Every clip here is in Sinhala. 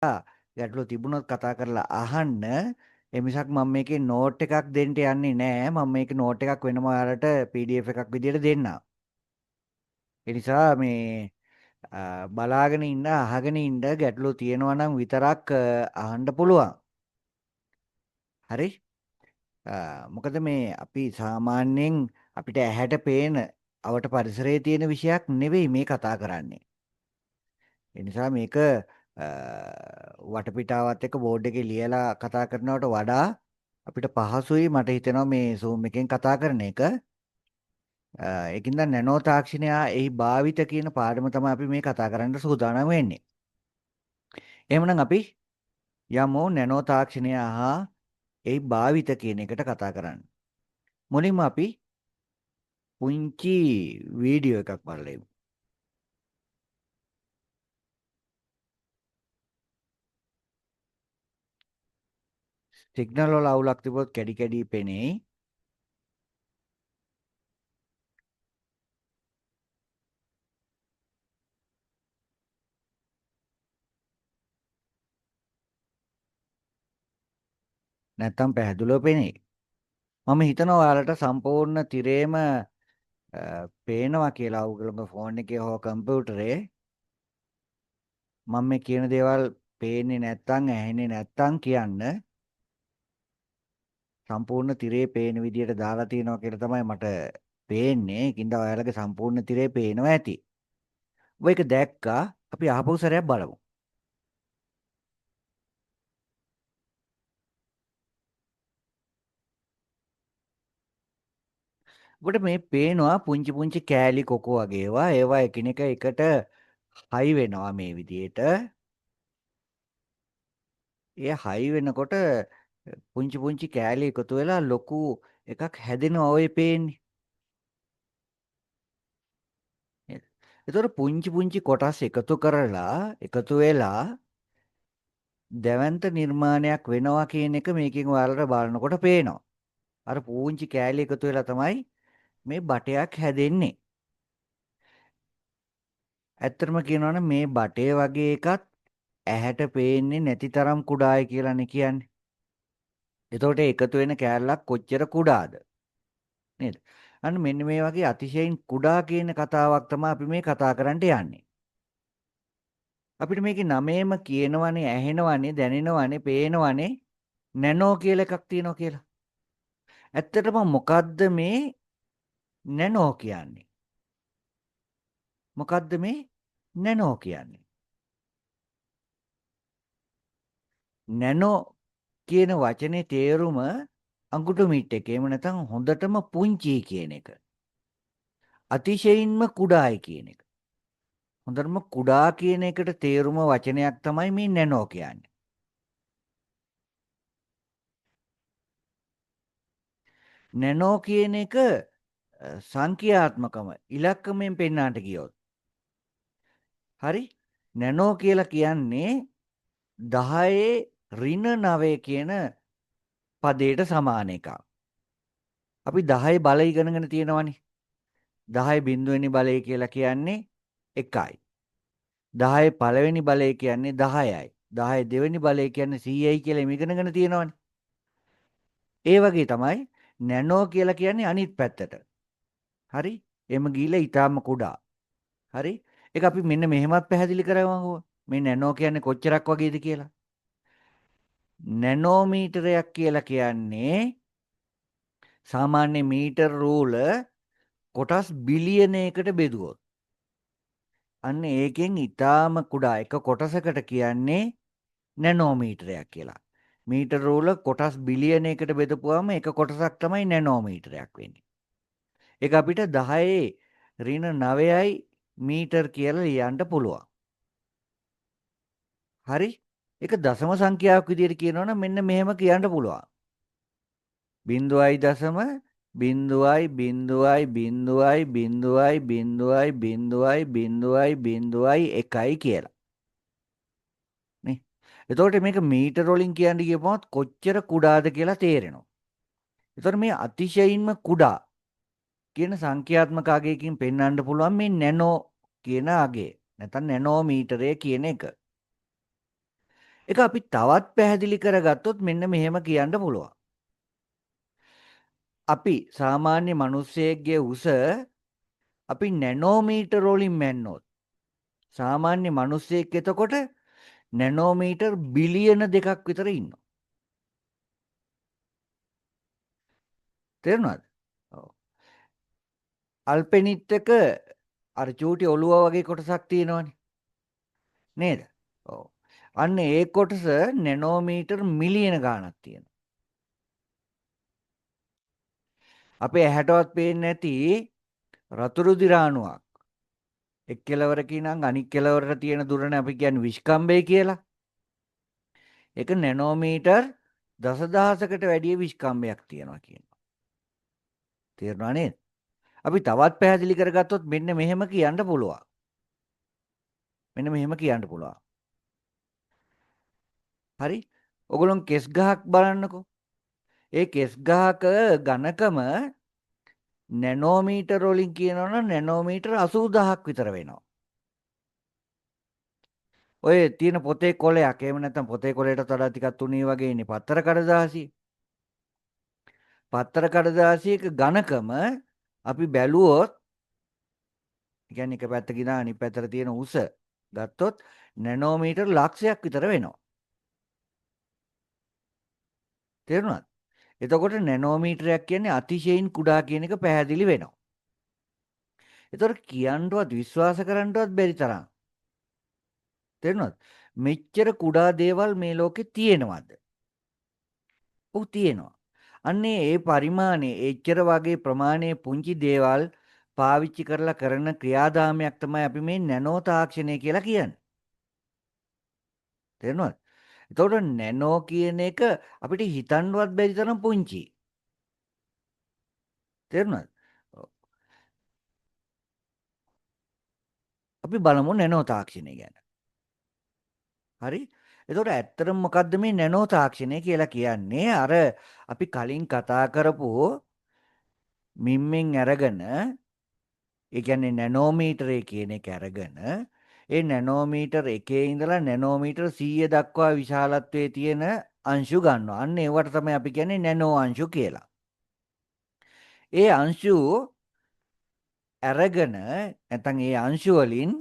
ගැටලු තිබුණොත් කතා කරලා අහන්න. ඒ මිසක් මම මේකේ නෝට් එකක් දෙන්න යන්නේ නෑ. මම මේකේ නෝට් එකක් වෙනම ඔයාලට PDF එකක් විදියට දෙන්නම්. ඒ නිසා මේ බලාගෙන ඉන්න අහගෙන ඉන්න ගැටලු තියෙනවා නම් විතරක් අහන්න පුළුවන්. හරි? මොකද මේ අපි සාමාන්‍යයෙන් අපිට ඇහැට පේන අවට පරිසරයේ තියෙන විෂයක් නෙවෙයි මේ කතා කරන්නේ. ඒ නිසා මේක වටපිටාවත් එක්ක බෝඩ් එකේ ලියලා කතා කරනවට වඩා අපිට පහසුයි මට හිතෙනවා මේ Zoom එකෙන් කතා කරන එක. ඒකින්ද නැනෝ තාක්ෂණය එහි භාවිත කියන පාඩම තමයි අපි මේ කතා කරන්න සූදානම් වෙන්නේ. එහෙමනම් අපි යමු නැනෝ තාක්ෂණය හා එහි භාවිත කියන එකට කතා කරන්න. මුලින්ම අපි පුංචි වීඩියෝ එකක් බලමු. සිග්නල් වල අවුලක් තිබ්බොත් කැඩි කැඩි පෙනෙයි. නැත්තම් පැහැදිලිව පෙනෙයි. මම හිතනවා ඔයාලට සම්පූර්ණ තිරේම පේනවා කියලා ඔයගොල්ලෝගේ ෆෝන් එකේ හෝ කම්පියුටරේ. මම මේ කියන දේවල් පේන්නේ නැත්තම් ඇහෙන්නේ නැත්තම් කියන්න. සම්පූර්ණ තිරේ පේන විදියට දාලා තියෙනවා කියලා තමයි මට පේන්නේ. ඒකින්ද ඔයාලගේ සම්පූර්ණ තිරේ පේනවා ඇති. ඔබ ඒක දැක්කා. අපි ආපහු සැරයක් බලමු. ඔබට මේ පේනවා පුංචි පුංචි කෑලි කොකෝ වගේ ඒවා. ඒවා එකිනෙක එකට හයි වෙනවා මේ විදියට. ඒ හයි වෙනකොට පුංචි පුංචි කෑලි එකතු වෙලා ලොකු එකක් හැදෙනවා ඔය පේන්නේ. නේද? ඒතකොට පුංචි පුංචි කොටස් එකතු කරලා එකතු වෙලා දැවැන්ත නිර්මාණයක් වෙනවා කියන එක මේකෙන් ඔයාලට බලනකොට පේනවා. අර පුංචි කෑලි එකතු වෙලා තමයි මේ බටයක් හැදෙන්නේ. ඇත්තටම කියනවා නම් මේ බටේ වගේ එකත් ඇහැට පේන්නේ නැති තරම් කුඩායි කියලානේ කියන්නේ. එතකොට එකතු වෙන කෑල්ලක් කොච්චර කුඩාද නේද? අන්න මෙන්න මේ වගේ අතිශයින් කුඩා කියන කතාවක් තමයි අපි මේ කතා කරන්න යන්නේ. අපිට මේකේ නමේම කියනවනේ, ඇහෙනවනේ, දැනෙනවනේ, පේනවනේ නැනෝ කියලා එකක් තියෙනවා කියලා. ඇත්තටම මොකද්ද මේ නැනෝ කියන්නේ? මොකද්ද මේ නැනෝ කියන්නේ? නැනෝ කියන වචනේ තේරුම අඟුටු මිට් එක. එහෙම නැත්නම් හොඳටම පුංචි කියන එක. අතිශයින්ම කුඩායි කියන එක. හොඳටම කුඩා කියන එකට තේරුම වචනයක් තමයි මේ නැනෝ කියන්නේ. නැනෝ කියන එක සංඛ්‍යාත්මකම ඉලක්කමෙන් පෙන්වන්නට ගියොත් හරි, නැනෝ කියලා කියන්නේ 10 ඍණ 9 කියන පදයට සමාන එකක්. අපි 10 බල ඉගෙනගෙන තියෙනවනේ. 10 බිංදුවෙනි බලය කියලා කියන්නේ 1යි. 10 පළවෙනි බලය කියන්නේ 10යි. 10 දෙවෙනි බලය කියන්නේ 100යි කියලා එම ඉගෙනගෙන තියෙනවනේ. ඒ වගේ තමයි නැනෝ කියලා කියන්නේ අනිත් පැත්තට. හරි? එම ගිහිල්ලා ඊටාම කුඩා. හරි? ඒක අපි මෙන්න මෙහෙමත් පැහැදිලි කරමුකෝ. මේ නැනෝ කියන්නේ කොච්චරක් වගේද කියලා. නැනෝමීටරයක් කියලා කියන්නේ සාමාන්‍ය මීටර් රූල කොටස් බිලියනයකට බෙදුවොත්. අන්න ඒකෙන් ඊටාම කුඩා එක කොටසකට කියන්නේ නැනෝමීටරයක් කියලා. මීටර් රූල කොටස් බිලියනයකට බෙදපුවාම එක කොටසක් තමයි නැනෝමීටරයක් වෙන්නේ. ඒක අපිට 10 ඍණ 9යි මීටර් කියලා ලියන්න පුළුවන්. හරි? ඒක දශම සංඛ්‍යාවක් විදියට කියනවනම් මෙන්න මෙහෙම කියන්න පුළුවන්. බිංදුවයි දශම බිංදුවයි බිංදුවයි බිංදුවයි බිංදුවයි බිංදුවයි බිංදුවයි බිංදුවයි බිංදුවයි එකයි කියලා. නේ? එතකොට මේක මීටර වලින් කියන්න ගියපුවමත් කොච්චර කුඩාද කියලා තේරෙනවා. එතකොට මේ අතිශයින්ම කුඩා කියන සංඛ්‍යාත්මක අගයකින් පෙන්වන්න පුළුවන් මේ නැනෝ කියන අගය. නැත්නම් නැනෝ මීටරය කියන එක. ඒක අපි තවත් පැහැදිලි කරගත්තොත් මෙන්න මෙහෙම කියන්න පුළුවන්. අපි සාමාන්‍ය මිනිස්සෙක්ගේ උස අපි නැනෝමීටර වලින් මැන්නොත් සාමාන්‍ය මිනිස්සෙක් එතකොට නැනෝමීටර් බිලියන 2ක් විතර ඉන්නවා. තේරුණාද? ඔව්. අල්පෙනිත් එක අර චූටි ඔළුව වගේ කොටසක් තියෙනවනේ. නේද? ඔව්. අන්න ඒ කොටස නැනෝමීටර් මිලියන ගාණක් තියෙනවා. අපේ ඇහැටවත් පේන්නේ නැති රතු රුධිර අණුවක් එක් කෙලවරකින් නම් අනික් කෙලවරට තියෙන දුරනේ අපි කියන්නේ විෂ්කම්භය කියලා. ඒක නැනෝමීටර් දසදහසකට වැඩිය විෂ්කම්භයක් තියෙනවා කියනවා. තේරුණා නේද? අපි තවත් පැහැදිලි කරගත්තොත් මෙන්න මෙහෙම කියන්න පුළුවන්. මෙන්න මෙහෙම කියන්න පුළුවන්. හරි? ඔයගොල්ලෝ කෙස් ගහක් බලන්නකෝ. ඒ කෙස් ගහක ඝනකම නැනෝමීටර් වලින් කියනවා නම් නැනෝමීටර් 80000ක් විතර වෙනවා. ඔය තියෙන පොතේ කොලයක් එහෙම නැත්නම් පොතේ කොලයට වඩා ටිකක් තුනී වගේ ඉන්නේ පත්තර කඩදාසිය. පත්තර කඩදාසියක ඝනකම අපි බැලුවොත් ඒ කියන්නේ එක පැත්තකින් ඉඳන් අනිත් පැත්තට තියෙන උස ගත්තොත් නැනෝමීටර් ලක්ෂයක් විතර වෙනවා. තේරුණාද? එතකොට නැනෝමීටරයක් කියන්නේ අතිශයින් කුඩා කියන එක පැහැදිලි වෙනවා. එතකොට කියන්නවත් විශ්වාස කරන්නවත් බැරි තරම්. තේරුණාද? මෙච්චර කුඩා දේවල් මේ ලෝකේ තියෙනවද? ඔව් තියෙනවා. අන්නේ ඒ පරිමාණය එච්චර වගේ ප්‍රමාණයේ පුංචි දේවල් පාවිච්චි කරලා කරන ක්‍රියාදාමයක් තමයි අපි මේ නැනෝ තාක්ෂණය කියලා කියන්නේ. තේරුණාද? එතකොට නැනෝ කියන එක අපිට හිතන්නවත් බැරි තරම් පුංචි. තේරුණාද? අපි බලමු නැනෝ තාක්ෂණය ගැන. හරි? එතකොට ඇත්තටම මොකද්ද මේ නැනෝ තාක්ෂණය කියලා කියන්නේ? අර අපි කලින් කතා කරපු මිම්මෙන් අරගෙන ඒ කියන්නේ නැනෝමීටරය කියන එක අරගෙන ඒ නැනෝමීටර් එකේ ඉඳලා නැනෝමීටර් 100 දක්වා විශාලත්වයේ තියෙන අංශු ගන්නවා. අන්න ඒවට තමයි අපි කියන්නේ නැනෝ අංශු කියලා. ඒ අංශු අරගෙන නැත්නම් ඒ අංශු වලින්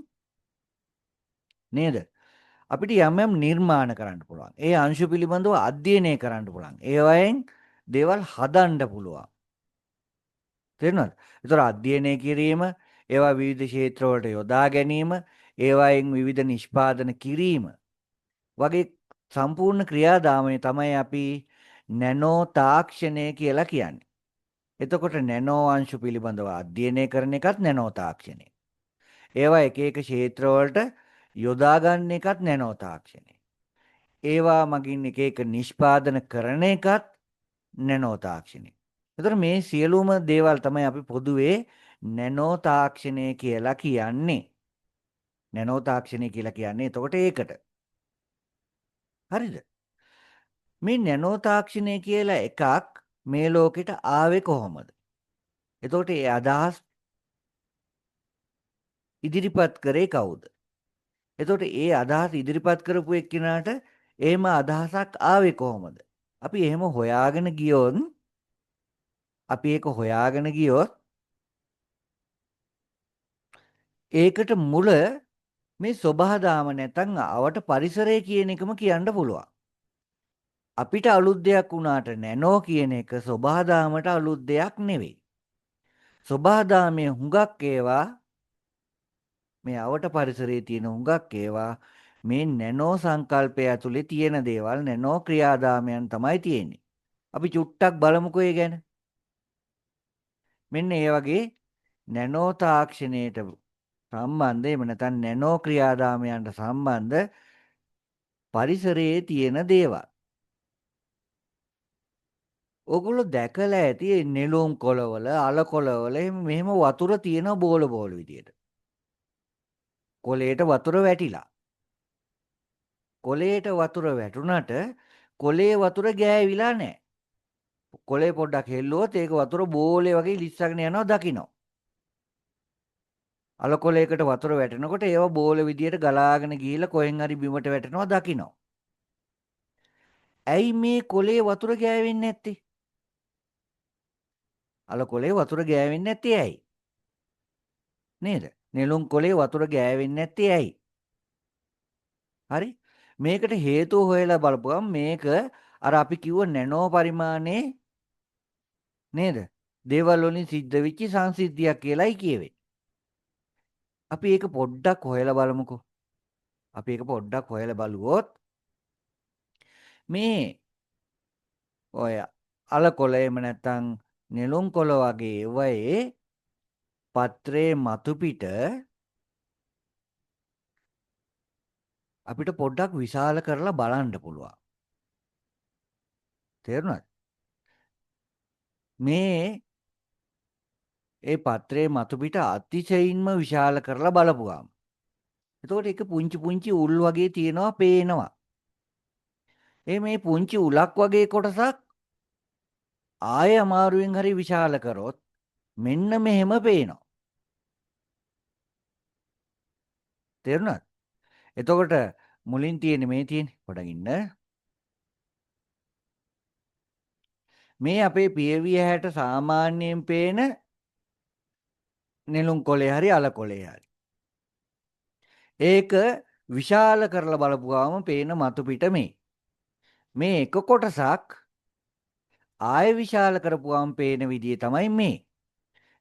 නේද අපිට යම් යම් නිර්මාණ කරන්න පුළුවන්. ඒ අංශු පිළිබඳව අධ්‍යයනය කරන්න පුළුවන්. ඒ වයින් දේවල් හදන්න පුළුවන්. තේරුණාද? ඒතර අධ්‍යයනය කිරීම, ඒවා විවිධ ක්ෂේත්‍ර වලට යොදා ගැනීම, ඒවායින් විවිධ නිෂ්පාදන කිරීම වගේ සම්පූර්ණ ක්‍රියාදාමය තමයි අපි නැනෝ තාක්ෂණය කියලා කියන්නේ. එතකොට නැනෝ අංශු පිළිබඳව අධ්‍යයනය කරන එකත් නැනෝ තාක්ෂණය. ඒවා එක එක ක්ෂේත්‍ර වලට යොදා ගන්න එකත් නැනෝ තාක්ෂණය. ඒවා මගින් එක එක නිෂ්පාදන කරන එකත් නැනෝ තාක්ෂණය. එතකොට මේ සියලුම දේවල් තමයි අපි පොදුවේ නැනෝ තාක්ෂණය කියලා කියන්නේ. නැනෝ තාක්ෂණය කියලා කියන්නේ එතකොට ඒකට. හරිද? මේ නැනෝ තාක්ෂණය කියලා එකක් මේ ලෝකෙට ආවේ කොහොමද? එතකොට ඒ අදහස් ඉදිරිපත් කරේ කවුද? එතකොට ඒ අදහස් ඉදිරිපත් කරපු එක්කෙනාට එහෙම අදහසක් ආවේ කොහොමද? අපි එහෙම හොයාගෙන ගියොත් අපි ඒක හොයාගෙන ගියොත් ඒකට මුල මේ සොබාදාම නැත්නම් අවට පරිසරය කියන එකම කියන්න පුළුවන්. අපිට අලුත් දෙයක් වුණාට නැනෝ කියන එක සොබාදාමට අලුත් දෙයක් නෙවෙයි. සොබාදාමයේ හුඟක් ඒවා මේ අවට පරිසරයේ තියෙන හුඟක් ඒවා මේ නැනෝ සංකල්පය ඇතුලේ තියෙන දේවල් නැනෝ ක්‍රියාදාමයන් තමයි තියෙන්නේ. අපි චුට්ටක් බලමුකෝ ඒ ගැන. මෙන්න ඒ වගේ නැනෝ තාක්ෂණයට සම්බන්ධ එහෙම නැත්නම් නැනෝ ක්‍රියාදාමයන්ට සම්බන්ධ පරිසරයේ තියෙන දේවල්. ඔගොල්ලෝ දැකලා ඇති නෙළුම් කොළවල අල කොළවල එහෙම මෙහෙම වතුර තියෙන බෝල බෝල විදියට. කොළේට වතුර වැටිලා. කොළේට වතුර වැටුණට කොළේ වතුර ගෑවිලා නැහැ. කොළේ පොඩ්ඩක් හෙල්ලුවොත් ඒක වතුර බෝලේ වගේ ලිස්සගෙන යනවා දකින්න. අල කොළයකට වතුර වැටෙනකොට ඒව බෝල විදියට ගලාගෙන ගිහිල්ලා කොහෙන් හරි බිමට වැටෙනවා දකින්න. ඇයි මේ කොලේ වතුර ගෑවෙන්නේ නැත්තේ? අල කොලේ වතුර ගෑවෙන්නේ නැත්තේ ඇයි? නේද? නෙළුම් කොලේ වතුර ගෑවෙන්නේ නැත්තේ ඇයි? හරි? මේකට හේතුව හොයලා බලපුවම මේක අර අපි කිව්ව නැනෝ පරිමාණයේ නේද? දේවල් වලින් සිද්ධ වෙච්ච සංසිද්ධියක් කියලායි කියවෙන්නේ. අපි ඒක පොඩ්ඩක් හොයලා බලමුකෝ. අපි ඒක පොඩ්ඩක් හොයලා බලුවොත් මේ ඔය අල කොළ එහෙම නැත්නම් නෙළුම් කොළ වගේ ඒවායේ පත්‍රයේ මතු පිට අපිට පොඩ්ඩක් විශාල කරලා බලන්න පුළුවන්. තේරුණාද? මේ ඒ පත්‍රයේ මතු පිට අතිශයින්ම විශාල කරලා බලපුවාම එතකොට ඒක පුංචි පුංචි උල් වගේ තියෙනවා පේනවා. ඒ මේ පුංචි උලක් වගේ කොටසක් ආය අමාරුවෙන් හරි විශාල කරොත් මෙන්න මෙහෙම පේනවා. තේරුණාද? එතකොට මුලින් තියෙන්නේ මේ තියෙන්නේ පොඩක් ඉන්න. මේ අපේ පියවි ඇහැට සාමාන්‍යයෙන් පේන නෙළුම් කොලේ හරි අල කොලේ හරි. ඒක විශාල කරලා බලපුවාම පේන මතු පිට මේ. මේ එක කොටසක් ආය විශාල කරපුවාම පේන විදිය තමයි මේ.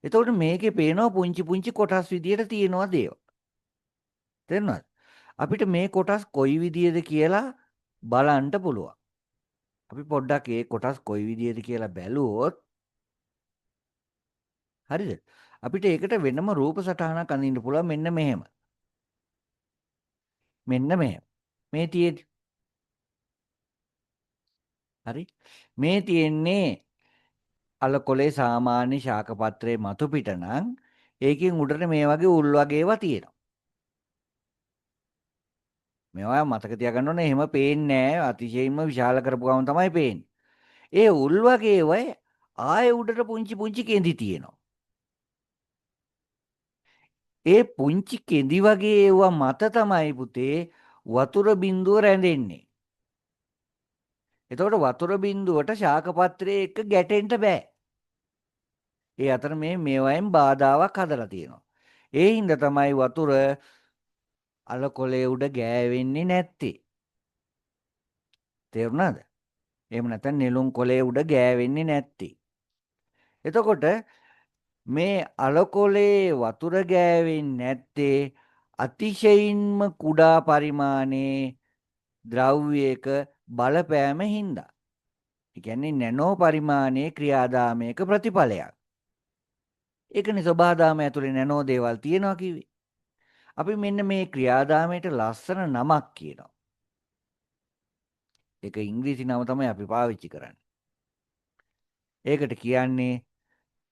එතකොට මේකේ පේනවා පුංචි පුංචි කොටස් විදියට තියෙනවා දේවල්. තේරුණාද? අපිට මේ කොටස් කොයි විදියද කියලා බලන්න පුළුවන්. අපි පොඩ්ඩක් ඒ කොටස් කොයි විදියද කියලා බැලුවොත් හරිද? අපිට ඒකට වෙනම රූප සටහනක් අඳින්න පුළුවන් මෙන්න මෙහෙම. මෙන්න මෙහෙම. මේ තියෙන්නේ. හරි. මේ තියෙන්නේ අල කොලේ සාමාන්‍ය ශාක පත්‍රයේ මතු පිට නම් ඒකෙන් උඩට මේ වගේ උල් වගේ ඒවා තියෙනවා. මේවා මතක තියාගන්න ඕනේ, එහෙම පේන්නේ නෑ. අතිශයින්ම විශාල කරපු ගමන් තමයි පේන්නේ. ඒ උල් වගේ ඒවා ආයේ උඩට පුංචි පුංචි කෙඳි තියෙනවා. ඒ පුංචි කෙඳි වගේ ඒවා මත තමයි පුතේ වතුර බින්දුව රැඳෙන්නේ. එතකොට වතුර බින්දුවට ශාක පත්‍රයේ එක ගැටෙන්න බෑ. ඒ අතර මේ මේවායින් බාධාවක් හදලා තියෙනවා. ඒ හින්දා තමයි වතුර අල කොලේ උඩ ගෑවෙන්නේ නැත්තේ. තේරුණාද? එහෙම නැත්නම් නෙළුම් කොලේ උඩ ගෑවෙන්නේ නැත්තේ. එතකොට මේ අල කොලේ වතුර ගෑවෙන්නේ නැත්තේ අතිශයින්ම කුඩා පරිමාණයේ ද්‍රව්‍යයක බලපෑම හින්දා. ඒ කියන්නේ නැනෝ පරිමාණයේ ක්‍රියාදාමයක ප්‍රතිඵලයක්. ඒකනේ ස්වභාවධාම ඇතුලේ නැනෝ දේවල් තියෙනවා කිව්වේ. අපි මෙන්න මේ ක්‍රියාදාමයට ලස්සන නමක් කියනවා. ඒක ඉංග්‍රීසි නම තමයි අපි පාවිච්චි කරන්නේ. ඒකට කියන්නේ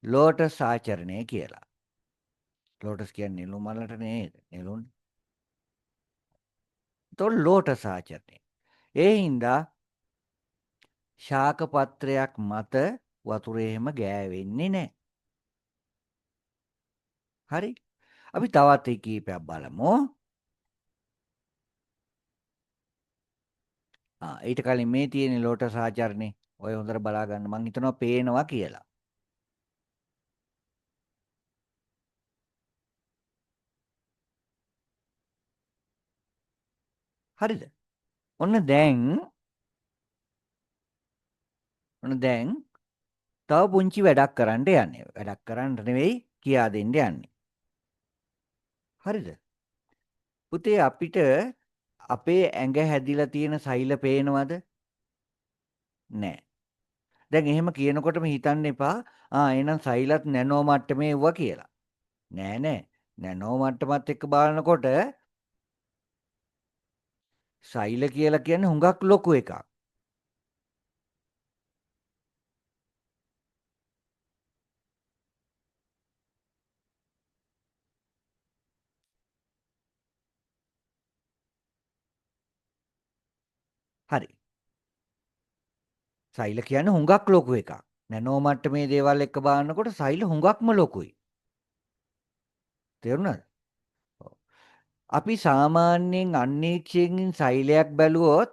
ලෝටස් ආචරණය කියලා. ලෝටස් කියන්නේ නෙළුම් මලට නේද? නෙළුම්. එතකොට ලෝටස් ආචරණය. ඒ හින්දා ශාක පත්‍රයක් මත වතුර එහෙම ගෑවෙන්නේ නැහැ. හරි. අපි තවත් එක කීපයක් බලමු. ඊට කලින් මේ තියෙන ලෝටස් ආචරණේ ඔය හොඳට බලා ගන්න. මං හිතනවා පේනවා කියලා. හරිද? ඔන්න දැන් තව පුංචි වැඩක් කරන්න යන්නේ. වැඩක් කරන්න නෙවෙයි කියා දෙන්න යන්නේ. හරිද? පුතේ අපිට අපේ ඇඟ හැදිලා තියෙන සෛල පේනවද? නෑ. දැන් එහෙම කියනකොටම හිතන්න එපා ආ එහෙනම් සෛලත් නැනෝ මට්ටමේ වුණා කියලා. නෑ නෑ. නැනෝ මට්ටමත් එක්ක බලනකොට සෛල කියලා කියන්නේ හුඟක් ලොකු එකක්. හරි. සෛල කියන්නේ හුඟක් ලොකු එකක්. නැනෝ මට්ටමේ දේවල් එක්ක බලනකොට සෛල හුඟක්ම ලොකුයි. තේරුණාද? අපි සාමාන්‍යයෙන් අන්වීක්ෂයෙන් සෛලයක් බැලුවොත්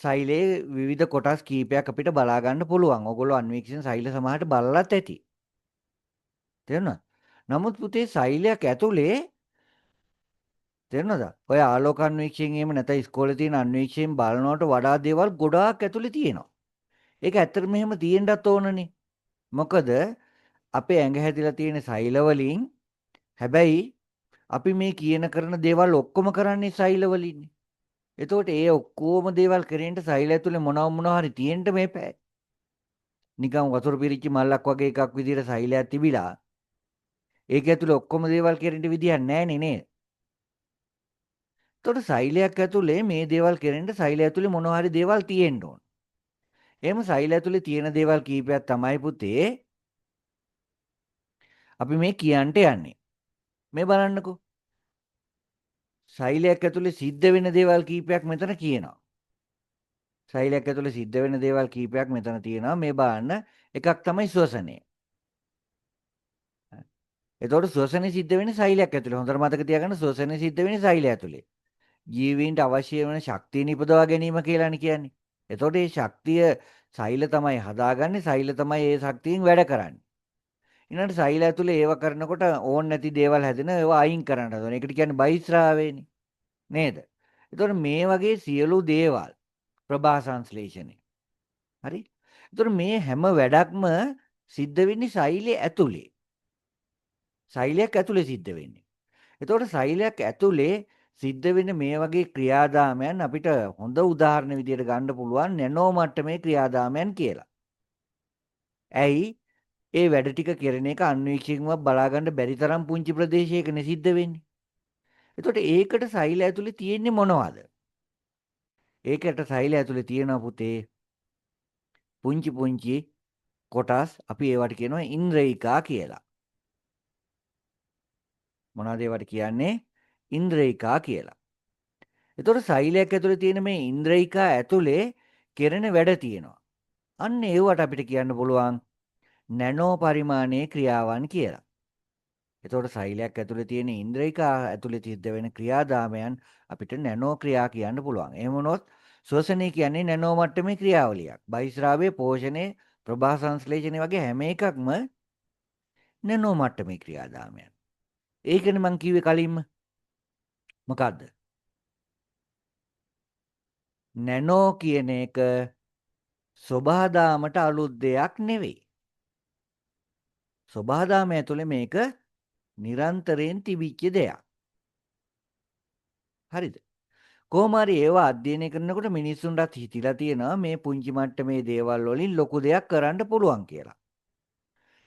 සෛලයේ විවිධ කොටස් කීපයක් අපිට බලා ගන්න පුළුවන්. ඔයගොල්ලෝ අන්වීක්ෂණ සෛල සමහරට බලලත් ඇති. තේරුණාද? නමුත් පුතේ සෛලයක් ඇතුලේ තේරුණාද? ඔය ආලෝක අන්වීක්ෂයෙන් එහෙම නැත්නම් ඉස්කෝලේ තියෙන අන්වීක්ෂයෙන් බලනවට වඩා දේවල් ගොඩාක් ඇතුලේ තියෙනවා. ඒක ඇත්තටම එහෙම තියෙන්නත් ඕනනේ. මොකද අපේ ඇඟ හැදිලා තියෙන සෛල වලින්. හැබැයි අපි මේ කියන කරන දේවල් ඔක්කොම කරන්නේ සෛල වලින්නේ. එතකොට ඒ ඔක්කොම දේවල් කරෙන්න සෛල ඇතුලේ මොනවා මොනවා හරි තියෙන්න මේපෑ. නිකන් වතුර පිරිච්ච මල්ලක් වගේ එකක් විදිහට සෛලයක් තිබිලා ඒක ඇතුලේ ඔක්කොම දේවල් කෙරෙන්න විදිහක් නෑනේ නේද? එතකොට සෛලයක් ඇතුලේ මේ දේවල් කෙරෙන්න සෛලය ඇතුලේ මොනවා හරි දේවල් තියෙන්න ඕන. එහෙම සෛල ඇතුලේ තියෙන දේවල් කීපයක් තමයි පුතේ අපි මේ කියන්ට යන්නේ. මේ බලන්නකෝ. සෛලයක් ඇතුලේ සිද්ධ වෙන දේවල් කීපයක් මෙතන කියනවා. සෛලයක් ඇතුලේ සිද්ධ වෙන දේවල් කීපයක් මෙතන තියෙනවා. මේ බලන්න, එකක් තමයි ශ්වසනය. එතකොට ශ්වසනය සිද්ධ වෙන්නේ සෛලයක් ඇතුලේ. හොඳට මතක තියාගන්න, ශ්වසනය සිද්ධ වෙන්නේ සෛලය ඇතුලේ. ජීවීන්ට අවශ්‍ය වෙන ශක්තිය නිපදවා ගැනීම කියලානේ කියන්නේ. එතකොට මේ ශක්තිය සෛල තමයි හදාගන්නේ, සෛල තමයි ඒ ශක්තියෙන් වැඩ කරන්නේ. ඊළඟට සෛල ඇතුලේ ඒව කරනකොට ඕන් නැති දේවල් හැදෙන ඒවා අයින් කරන්න හදනවා. ඒකට කියන්නේ බහිස්රාවයනේ. නේද? එතකොට මේ වගේ සියලු දේවල් ප්‍රභා සංශ්ලේෂණය. හරි? එතකොට මේ හැම වැඩක්ම සිද්ධ වෙන්නේ සෛලය ඇතුලේ. සෛලයක් ඇතුලේ සිද්ධ වෙන්නේ. එතකොට සෛලයක් ඇතුලේ සිද්ධ වෙන මේ වගේ ක්‍රියාදාමයන් අපිට හොඳ උදාහරණ විදියට ගන්න පුළුවන් නැනෝ මට්ටමේ ක්‍රියාදාමයන් කියලා. ඇයි? ඒ වැඩ ටික කෙරෙන එක අන්වීක්ෂිකව බලා ගන්න බැරි තරම් පුංචි ප්‍රදේශයකනේ සිද්ධ වෙන්නේ. එතකොට ඒකට සෛල ඇතුලේ තියෙන්නේ මොනවද? ඒකට සෛල ඇතුලේ තියෙනවා පුතේ පුංචි පුංචි කොටස්, අපි ඒවට කියනවා ඉන්ද්‍රියකා කියලා. මොනවද ඒවට කියන්නේ? ඉන්ද්‍රියකා කියලා. එතකොට සෛලයක් ඇතුලේ තියෙන මේ ඉන්ද්‍රියකා ඇතුලේ කෙරෙන වැඩ තියෙනවා. අන්න ඒවට අපිට කියන්න පුළුවන් නැනෝ පරිමාණයේ ක්‍රියාවන් කියලා. එතකොට සෛලයක් ඇතුලේ තියෙන ඉන්ද්‍රියකා ඇතුලේ සිද්ධ වෙන ක්‍රියාදාමයන් අපිට නැනෝ ක්‍රියා කියන්න පුළුවන්. එහෙම වුණොත් ශ්වසනය කියන්නේ නැනෝ මට්ටමේ ක්‍රියාවලියක්. බහිස්රාවය, පෝෂණය, ප්‍රභා සංශ්ලේෂණය වගේ හැම එකක්ම නැනෝ මට්ටමේ ක්‍රියාදාමයන්. ඒකනේ මං කිව්වේ කලින්ම. මොකද්ද? නැනෝ කියන එක සොබාදාමට අලුත් දෙයක් නෙවෙයි. සොබාදාම ඇතුලේ මේක නිරන්තරයෙන් තිබිච්ච දෙයක්. හරිද? කොහොම හරි ඒවා අධ්‍යයනය කරනකොට මිනිස්සුන්ටත් හිතිලා තියෙනවා මේ පුංචි මට්ටමේ දේවල් වලින් ලොකු දෙයක් කරන්න පුළුවන් කියලා.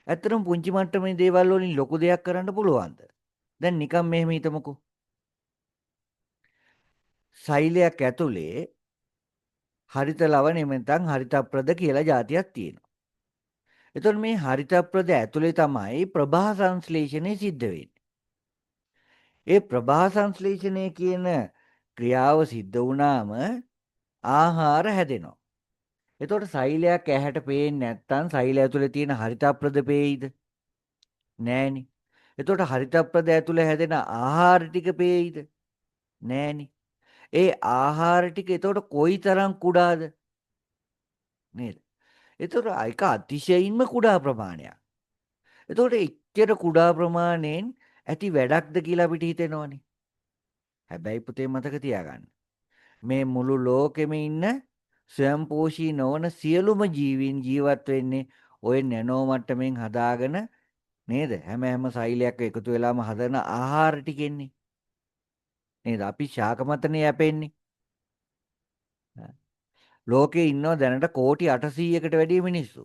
ඇත්තටම පුංචි මට්ටමේ දේවල් වලින් ලොකු දෙයක් කරන්න පුළුවන්ද? දැන් නිකන් මෙහෙම හිතමුකෝ. සෛලයක් ඇතුලේ හරිත ලවණ එහෙම නැත්නම් හරිතප්‍රද කියලා જાතියක් තියෙනවා. එතකොට මේ හරිතප්‍රද ඇතුලේ තමයි ප්‍රභා සංශ්ලේෂණය සිද්ධ වෙන්නේ. ඒ ප්‍රභා සංශ්ලේෂණය කියන ක්‍රියාව සිද්ධ වුණාම ආහාර හැදෙනවා. එතකොට සෛලයක් ඇහැට පේන්නේ නැත්නම් සෛල ඇතුලේ තියෙන හරිතප්‍රද පේයිද? නෑනේ. එතකොට හරිතප්‍රද ඇතුලේ හැදෙන ආහාර ටික පේයිද? නෑනේ. ඒ ආහාර ටික එතකොට කොයිතරම් කුඩාද? නේද? එතකොට ඒක අතිශයින්ම කුඩා ප්‍රමාණයක්. එතකොට එච්චර කුඩා ප්‍රමාණයෙන් ඇති වැඩක්ද කියලා අපිට හිතෙනවනේ. හැබැයි පුතේ මතක තියාගන්න. මේ මුළු ලෝකෙම ඉන්න ස්වයංපෝෂී නොවන සියලුම ජීවීන් ජීවත් වෙන්නේ ඔය නැනෝ මට්ටමින් හදාගෙන නේද? හැම හැම සෛලයක් එකතු වෙලාම හදන ආහාර ටිකෙන්නේ. නේද? අපි ශාක මතනේ යැපෙන්නේ. ලෝකේ ඉන්නවා දැනට කෝටි 800කට වැඩි මිනිස්සු.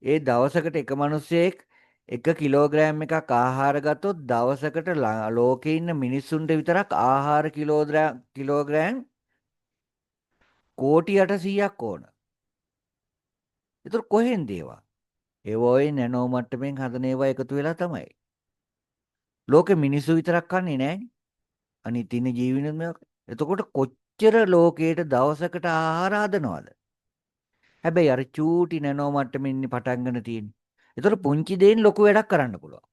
ඒ දවසකට එක මිනිස්සෙක් 1 කිලෝග්‍රෑම් එකක් ආහාර ගත්තොත් දවසකට ලෝකේ ඉන්න මිනිස්සුන්ට විතරක් ආහාර කිලෝග්‍රෑම් කෝටි 800ක් ඕන. ඒතර කොහෙන්ද ඒවා? ඒවා ඔය නැනෝ මට්ටමින් හදන ඒවා එකතු වෙලා තමයි. ලෝකෙ මිනිස්සු විතරක් කන්නේ නෑනේ. අනිත් ඉන්න ජීවිනුත් මේවා. එතකොට කොච්චර ලෝකයට දවසකට ආහාර හදනවද? හැබැයි අර චූටි නැනෝ මට්ටමින් ඉන්නේ පටන් ගන්න තියෙන්නේ. එතකොට පුංචි දෙයින් ලොකු වැඩක් කරන්න පුළුවන්.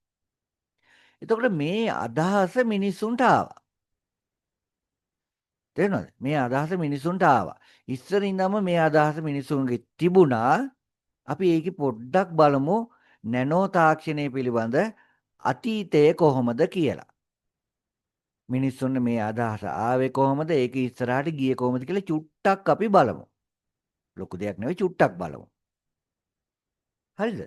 එතකොට මේ අදහස මිනිස්සුන්ට ආවා. තේරෙනවද? මේ අදහස මිනිසුන්ට ආවා. ඉස්සර ඉඳන්ම මේ අදහස මිනිසුන්ගේ තිබුණා. අපි ඒකේ පොඩ්ඩක් බලමු නැනෝ තාක්ෂණය පිළිබඳ අතීතය කොහොමද කියලා. මිනිස්සුන්ට මේ අදහස ආවේ කොහොමද? ඒක ඉස්සරහට ගියේ කොහොමද කියලා චුට්ටක් අපි බලමු. ලොකු දෙයක් නෙවෙයි, චුට්ටක් බලමු. හරිද?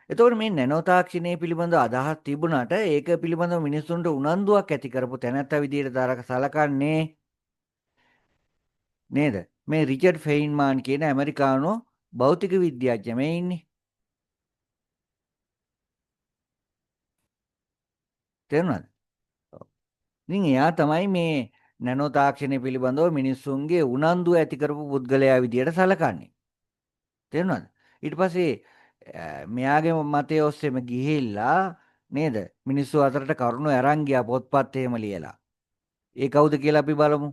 එතකොට මේ නැනෝ තාක්ෂණය පිළිබඳ අදහස් තිබුණාට ඒක පිළිබඳව මිනිස්සුන්ට උනන්දුවක් ඇති කරපු තැනැත්තා විදියට තරක සලකන්නේ නේද? මේ රිචඩ් ෆෙයින්මාන් කියන ඇමරිකානු භෞතික විද්‍යාඥයා මේ ඉන්නේ. තේරුණාද? ඉතින් එයා තමයි මේ නැනෝ තාක්ෂණය පිළිබඳව මිනිස්සුන්ගේ උනන්දුව ඇති කරපු පුද්ගලයා විදියට සලකන්නේ. තේරුණාද? ඊට පස්සේ මෙයාගේ මතය ඔස්සේම ගිහිල්ලා නේද මිනිස්සු අතරට කරුණු අරන් ගියා පොත්පත් එහෙම ලියලා. ඒ කවුද කියලා අපි බලමු.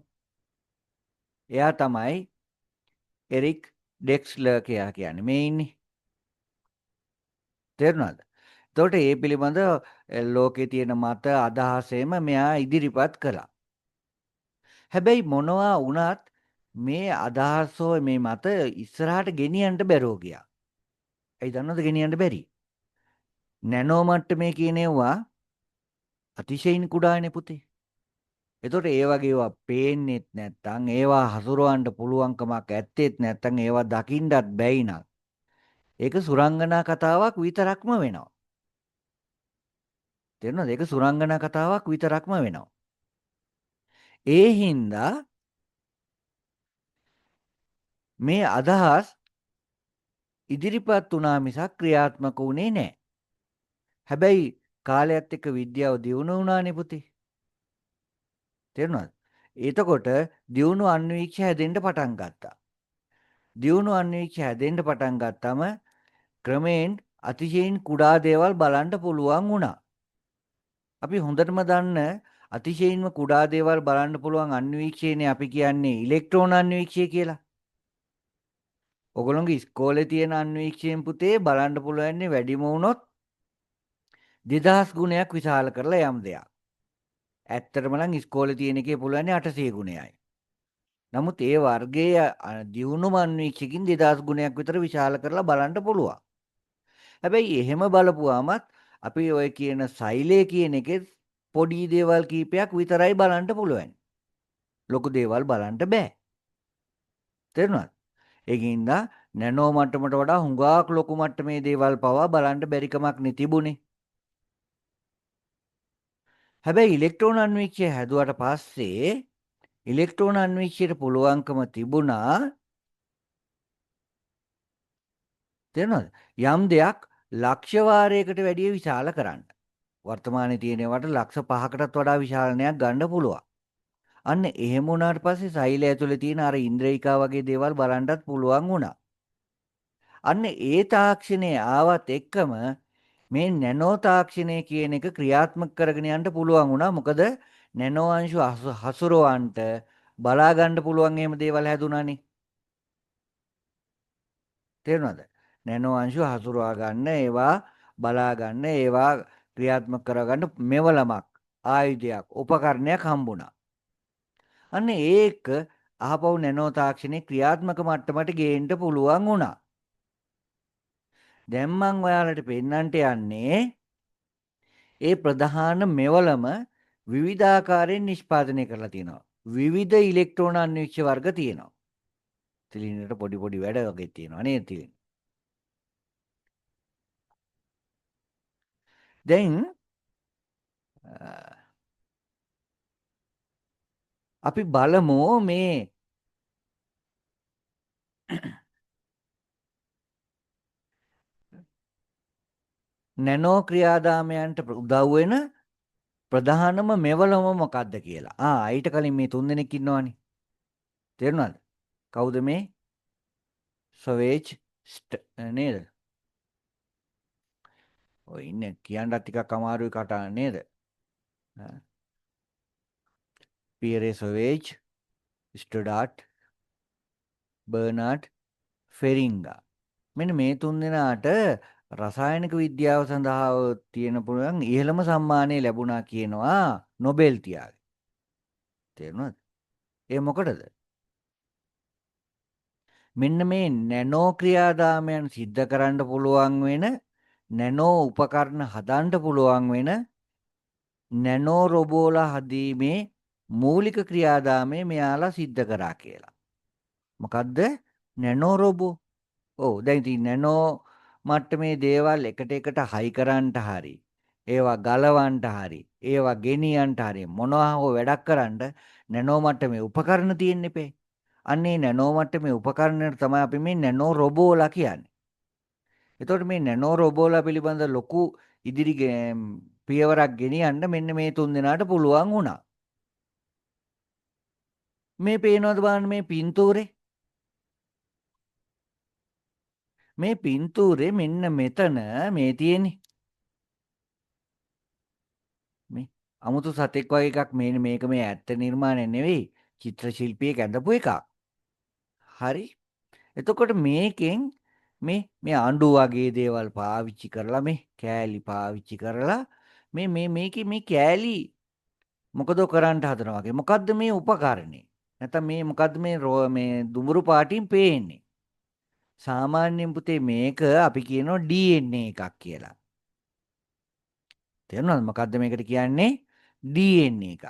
එයා තමයි එරික් ඩෙක්ස්ලර් කියලා කියන්නේ. මේ ඉන්නේ. තේරුණාද? එතකොට ඒ පිළිබඳ ලෝකේ තියෙන මත අදහස් එහෙම මෙයා ඉදිරිපත් කළා. හැබැයි මොනවා වුණත් මේ අදහස් හෝ මේ මත ඉස්සරහට ගෙනියන්න බැරුව ගියා. ඇයි දන්නවද ගෙනියන්න බැරි? නැනෝ මට්ටමේ කියන ඒවා අතිශයින් කුඩානේ පුතේ. එතකොට ඒ වගේ ඒවා පේන්නෙත් නැත්තම්, ඒවා හසුරවන්න පුළුවන්කමක් ඇත්තෙත් නැත්තම්, ඒවා දකින්නත් බැයි නම් ඒක සුරංගනා කතාවක් විතරක්ම වෙනවා. තේරුණාද? ඒක සුරංගනා කතාවක් විතරක්ම වෙනවා. ඒ හින්දා මේ අදහස් ඉදිරිපත් වුණා මිසක් ක්‍රියාත්මක වුණේ නෑ. හැබැයි කාලයත් එක්ක විද්‍යාව දියුණු වුණානේ පුතේ. තේරුණාද? එතකොට දියුණු අන්වීක්ෂ හැදෙන්න පටන් ගත්තා. දියුණු අන්වීක්ෂ හැදෙන්න පටන් ගත්තම ක්‍රමයෙන් අතිශයින් කුඩා දේවල් බලන්න පුළුවන් වුණා. අපි හොඳටම දන්න අතිශයින්ම කුඩා දේවල් බලන්න පුළුවන් අන්වීක්ෂයනේ අපි කියන්නේ ඉලෙක්ට්‍රෝන අන්වීක්ෂය කියලා. ඔයගොල්ලෝගේ ඉස්කෝලේ තියෙන අන්වීක්ෂයෙන් පුතේ බලන්න පුළුවන්නේ වැඩිම වුණොත් 2000 ගුණයක් විශාල කරලා යම් දෙයක්. ඇත්තටම නම් ඉස්කෝලේ තියෙන එකේ පුළුවන්නේ 800 ගුණයයි. නමුත් ඒ වර්ගයේ දියුණුම අන්වීක්ෂයකින් 2000 ගුණයක් විතර විශාල කරලා බලන්න පුළුවන්. හැබැයි එහෙම බලපුවාමත් අපි ඔය කියන සෛලය කියන එකේ පොඩි දේවල් කීපයක් විතරයි බලන්න පුළුවන්. ලොකු දේවල් බලන්න බෑ. තේරුණාද? ඒකින්ද නැනෝ මට්ටමට වඩා හුඟක් ලොකු මට්ටමේ දේවල් පවා බලන්න බැරි කමක් නේ තිබුණේ. හැබැයි ඉලෙක්ට්‍රෝන අන්වීක්ෂය හැදුවට පස්සේ ඉලෙක්ට්‍රෝන අන්වීක්ෂයට පුළුවන්කම තිබුණා, තේරුණාද? යම් දෙයක් ලක්ෂ වාරයකට වැඩිය විශාල කරන්න. වර්තමානයේ තියෙන ඒවාට ලක්ෂ 5කටත් වඩා විශාලනයක් ගන්න පුළුවන්. අන්න එහෙම වුණාට පස්සේ සෛලය ඇතුලේ තියෙන අර ඉන්ද්‍රියකා වගේ දේවල් බලන්නත් පුළුවන් වුණා. අන්න ඒ තාක්ෂණය ආවත් එක්කම මේ නැනෝ තාක්ෂණය කියන එක ක්‍රියාත්මක කරගෙන යන්න පුළුවන් වුණා. මොකද නැනෝ අංශු හසුරවන්නට බලා ගන්න පුළුවන් එහෙම දේවල් හැදුනානේ. තේරුණාද? නැනෝ අංශු හසුරවා ගන්න, ඒවා බලා ගන්න, ඒවා ක්‍රියාත්මක කරගන්න මෙවලමක්, ආයුධයක්, උපකරණයක් හම්බුණා. අන්න ඒක ආපහු නැනෝ තාක්ෂණයේ ක්‍රියාත්මක මට්ටමට ගේන්න පුළුවන් වුණා. දැන් මං ඔයාලට පෙන්වන්නට යන්නේ ඒ ප්‍රධාන මෙවලම විවිධාකාරයෙන් නිෂ්පාදනය කරලා තියෙනවා. විවිධ ඉලෙක්ට්‍රෝන අන්වීක්ෂ වර්ග තියෙනවා. තිලිනට පොඩි පොඩි වැඩ වගේ තියෙනවා නේද තිලින? දැන් අපි බලමු මේ නැනෝ ක්‍රියාදාමයන්ට උදව් වෙන ප්‍රධානම මෙවලම මොකද්ද කියලා. ඊට කලින් මේ තුන් දෙනෙක් ඉන්නවනේ. තේරුණාද? කවුද මේ? සොවේජ් නේද? ඔය ඉන්නේ කියන්නත් ටිකක් අමාරුයි කතා නේද? පියරේ සොවේජ්, ස්ටොඩාට්, බර්නාඩ් ෆෙරින්ගා. මෙන්න මේ තුන් දෙනාට රසායනික විද්‍යාව සඳහා තියෙන පුළුවන් ඉහළම සම්මානය ලැබුණා කියනවා නොබෙල් තියාගේ. තේරුණාද? ඒ මොකටද? මෙන්න මේ නැනෝ ක්‍රියාදාමයන් සිද්ධ කරන්න පුළුවන් වෙන, නැනෝ උපකරණ හදන්න පුළුවන් වෙන නැනෝ රොබෝලා හදීමේ මූලික ක්‍රියාදාමය මෙයාලා සිද්ධ කරා කියලා. මොකද්ද? Nano robot. ඔව්, දැන් ඉතින් නැනෝ මට්ටමේ දේවල් එකට එකට හයි කරන්නට හරි, ඒවා ගලවන්නට හරි, ඒවා ගෙනියන්නට හරි, මොනවා හෝ වැඩක් කරන්න නැනෝ මට්ටමේ උපකරණ තියෙන්න එපේ. අන්නේ නැනෝ මට්ටමේ උපකරණයට තමයි අපි මේ නැනෝ රොබෝලා කියන්නේ. එතකොට මේ නැනෝ රොබෝලා පිළිබඳ ලොකු ඉදිරි පියවරක් ගෙනියන්න මෙන්න මේ තුන් දෙනාට පුළුවන් වුණා. මේ පේනවද බලන්න මේ පින්තූරේ? මේ පින්තූරේ මෙන්න මෙතන මේ තියෙන්නේ. මේ අමුතු සතෙක් වගේ එකක් මේ මේක මේ ඇත්ත නිර්මාණය නෙවෙයි, චිත්‍ර ශිල්පියෙක් ඇඳපු එකක්. හරි. එතකොට මේකෙන් මේ මේ අඬු වගේ දේවල් පාවිච්චි කරලා, මේ කෑලි පාවිච්චි කරලා මේ මේ මේකේ මේ කෑලි මොකද කරන්න හදනවා වගේ. මොකද්ද මේ උපකරණේ? නැත්නම් මේ මොකද්ද මේ මේ දුඹුරු පාටින් පේන්නේ? සාමාන්‍යයෙන් පුතේ මේක අපි කියනවා DNA එකක් කියලා. තේරුණාද? මොකද්ද මේකට කියන්නේ? DNA එකක්.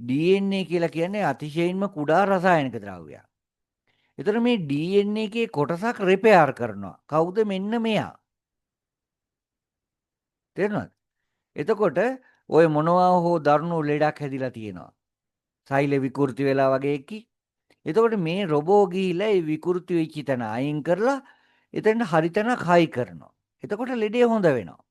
DNA කියලා කියන්නේ අතිශයින්ම කුඩා රසායනික ද්‍රව්‍යයක්. එතකොට මේ DNA එකේ කොටසක් රිපෙයාර් කරනවා. කවුද? මෙන්න මෙයා. තේරුණාද? එතකොට ඔය මොනවා හෝ දරුණු ලෙඩක් හැදිලා තියෙනවා. සෛල විකෘති වෙලා වගේ එකි. එතකොට මේ රොබෝ ගිහිල්ලා ඒ විකෘති වෙච්ච තැන අයින් කරලා එතෙන්ට හරි තැනක් හයි කරනවා. එතකොට ලෙඩේ හොඳ වෙනවා.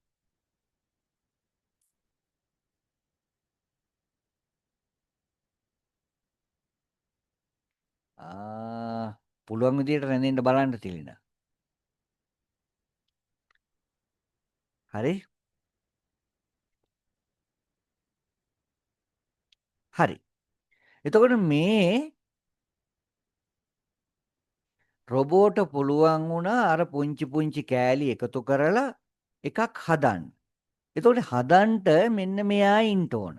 පුළුවන් විදියට රැඳෙන්න බලන්න තිලින. හරි? හරි. එතකොට මේ රොබෝට පුළුවන් වුණා අර පුංචි පුංචි කෑලි එකතු කරලා එකක් හදන්න. එතකොට හදන්න මෙන්න මෙයා ඉන්න ඕන.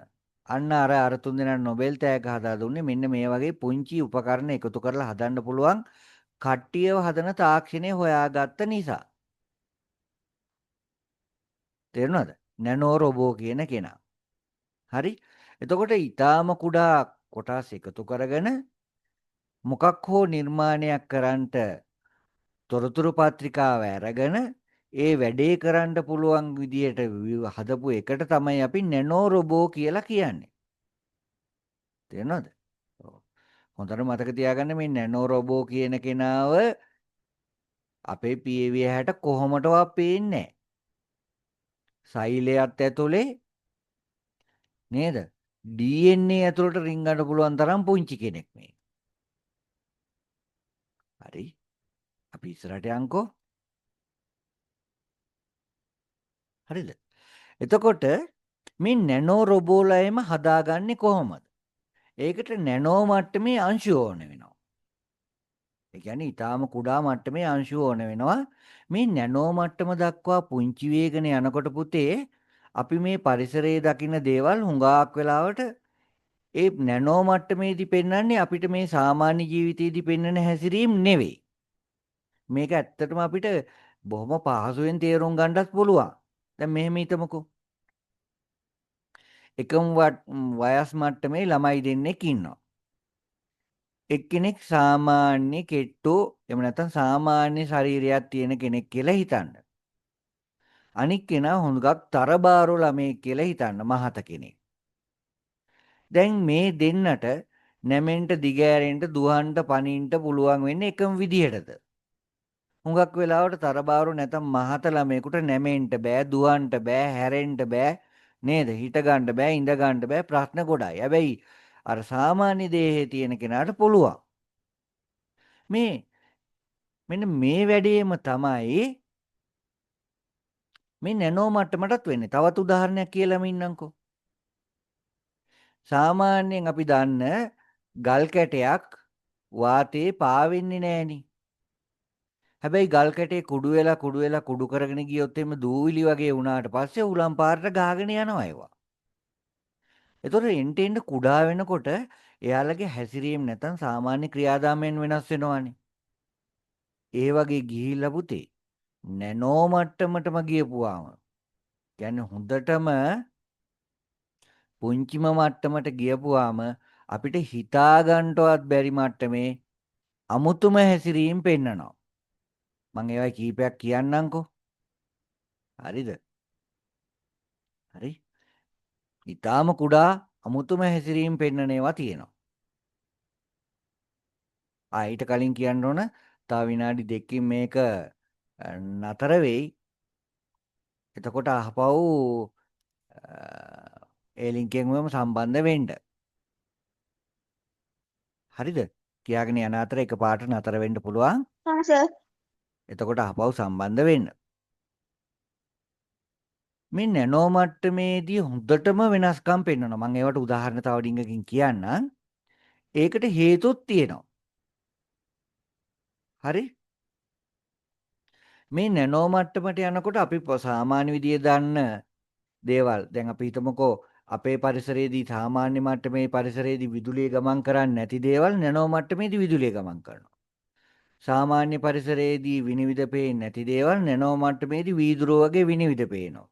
අන්න අර අර තුන් දෙනා නොබෙල් තෑග්ග හදා දුන්නේ මෙන්න මේ වගේ පුංචි උපකරණ එකතු කරලා හදන්න පුළුවන් කට්ටියව හදන තාක්ෂණය හොයාගත්ත නිසා. තේරුණාද? නැනෝ රොබෝ කියන කෙනා. හරි? එතකොට ඊටාම කුඩා කොටස් එකතු කරගෙන මොකක් හෝ නිර්මාණයක් කරන්නට තොරතුරු පත්‍රිකාව අරගෙන ඒ වැඩේ කරන්න පුළුවන් විදියට හදපු එකට තමයි අපි නැනෝ රොබෝ කියලා කියන්නේ. තේරෙනවද? ඔව්. හොඳට මතක තියාගන්න මේ නැනෝ රොබෝ කියන කෙනාව අපේ පියවි ඇහැට කොහොමටවත් පේන්නේ නැහැ. සෛලයත් ඇතුලේ නේද? DNA ඇතුළට රිංගන්න පුළුවන් තරම් පුංචි කෙනෙක් මේ. හරි. අපි ඉස්සරහට යන්කෝ. හරිද? එතකොට මේ නැනෝ රොබෝලා එම හදාගන්නේ කොහොමද? ඒකට නැනෝ මට්ටමේ අංශු ඕන වෙනවා. ඒ කියන්නේ ඊටාම කුඩා මට්ටමේ අංශු ඕන වෙනවා. මේ නැනෝ මට්ටම දක්වා පුංචි වේගන යනකොට පුතේ අපි මේ පරිසරයේ දකින දේවල් හුඟක් වෙලාවට ඒ නැනෝ මට්ටමේදී පෙන්වන්නේ අපිට මේ සාමාන්‍ය ජීවිතයේදී පෙන්වන හැසිරීම් නෙවෙයි. මේක ඇත්තටම අපිට බොහොම පහසුවෙන් තේරුම් ගන්නත් පුළුවන්. දැන් මෙහෙම හිතමුකෝ. එකම වයස් මට්ටමේ ළමයි දෙන්නෙක් ඉන්නවා. එක්කෙනෙක් සාමාන්‍ය කෙට්ටු එහෙම නැත්නම් සාමාන්‍ය ශරීරයක් තියෙන කෙනෙක් කියලා හිතන්න. අනික් කෙනා හොඳක් තරබාරු ළමයෙක් කියලා හිතන්න, මහත කෙනෙක්. දැන් මේ දෙන්නට නැමෙන්න, දිගෑරෙන්න, දුවන්න, පනින්න පුළුවන් වෙන්නේ එකම විදිහටද? හුඟක් වෙලාවට තරබාරු නැත්නම් මහත ළමයෙකුට නැමෙන්න බෑ, දුවන්න බෑ, හැරෙන්න බෑ නේද? හිට ගන්න බෑ, ඉඳ ගන්න බෑ, ප්‍රශ්න ගොඩයි. හැබැයි අර සාමාන්‍ය දේහයේ තියෙන කෙනාට පුළුවන්. මෙන්න මේ වැඩේම තමයි මේ නැනෝ මට්ටමටත් වෙන්නේ. තවත් උදාහරණයක් කියලාම ඉන්නම්කෝ. සාමාන්‍යයෙන් අපි දන්න ගල් කැටයක් වාතයේ පාවෙන්නේ නෑනේ. හැබැයි ගල් කැටේ කුඩු වෙලා කුඩු වෙලා කුඩු කරගෙන ගියොත් එimhe දූවිලි වගේ වුණාට පස්සේ උලන් පාරට ගහගෙන යනවා ඒවා. ඒතකොට එන්ට එන්ට කුඩා වෙනකොට එයාලගේ හැසිරීම නැත්නම් සාමාන්‍ය ක්‍රියාදාමයන් වෙනස් වෙනවානේ. ඒ වගේ ගිහිල්ලා පුතේ නැනෝ මට්ටමටම ගියපුවාම කියන්නේ හොඳටම පුංචිම මට්ටමට ගියපුවාම අපිට හිතා ගන්නවත් බැරි මට්ටමේ අමුතුම හැසිරීම් පෙන්නනවා. මං ඒවයි කීපයක් කියන්නම්කෝ. හරිද? හරි. ඊටාම කුඩා අමුතුම හැසිරීම් පෙන්නන ඒවා තියෙනවා. ආ ඊට කලින් කියන්න ඕන තව විනාඩි 2කින් මේක නතර වෙයි. එතකොට අහපව් ඒ ලින්ක් එකෙන්ම සම්බන්ධ වෙන්න. හරිද? කියාගෙන යන අතර එකපාරට නතර වෙන්න පුළුවන්. හා සර්. එතකොට අහපව් සම්බන්ධ වෙන්න. මේ නැනෝ මට්ටමේදී හොඳටම වෙනස්කම් පෙන්වනවා. මම ඒවට උදාහරණ තව ඩිංගකින් කියන්නම්. ඒකට හේතුත් තියෙනවා. හරි? මේ නැනෝ මට්ටමට යනකොට අපි සාමාන්‍ය විදියේ දන්න දේවල් දැන් අපි හිතමුකෝ අපේ පරිසරයේදී සාමාන්‍ය මට්ටමේ පරිසරයේදී විදුලිය ගමන් කරන්නේ නැති දේවල් නැනෝ මට්ටමේදී විදුලිය ගමන් කරනවා. සාමාන්‍ය පරිසරයේදී විනිවිද පේන්නේ නැති දේවල් නැනෝ මට්ටමේදී වීදුරුව වගේ විනිවිද පේනවා.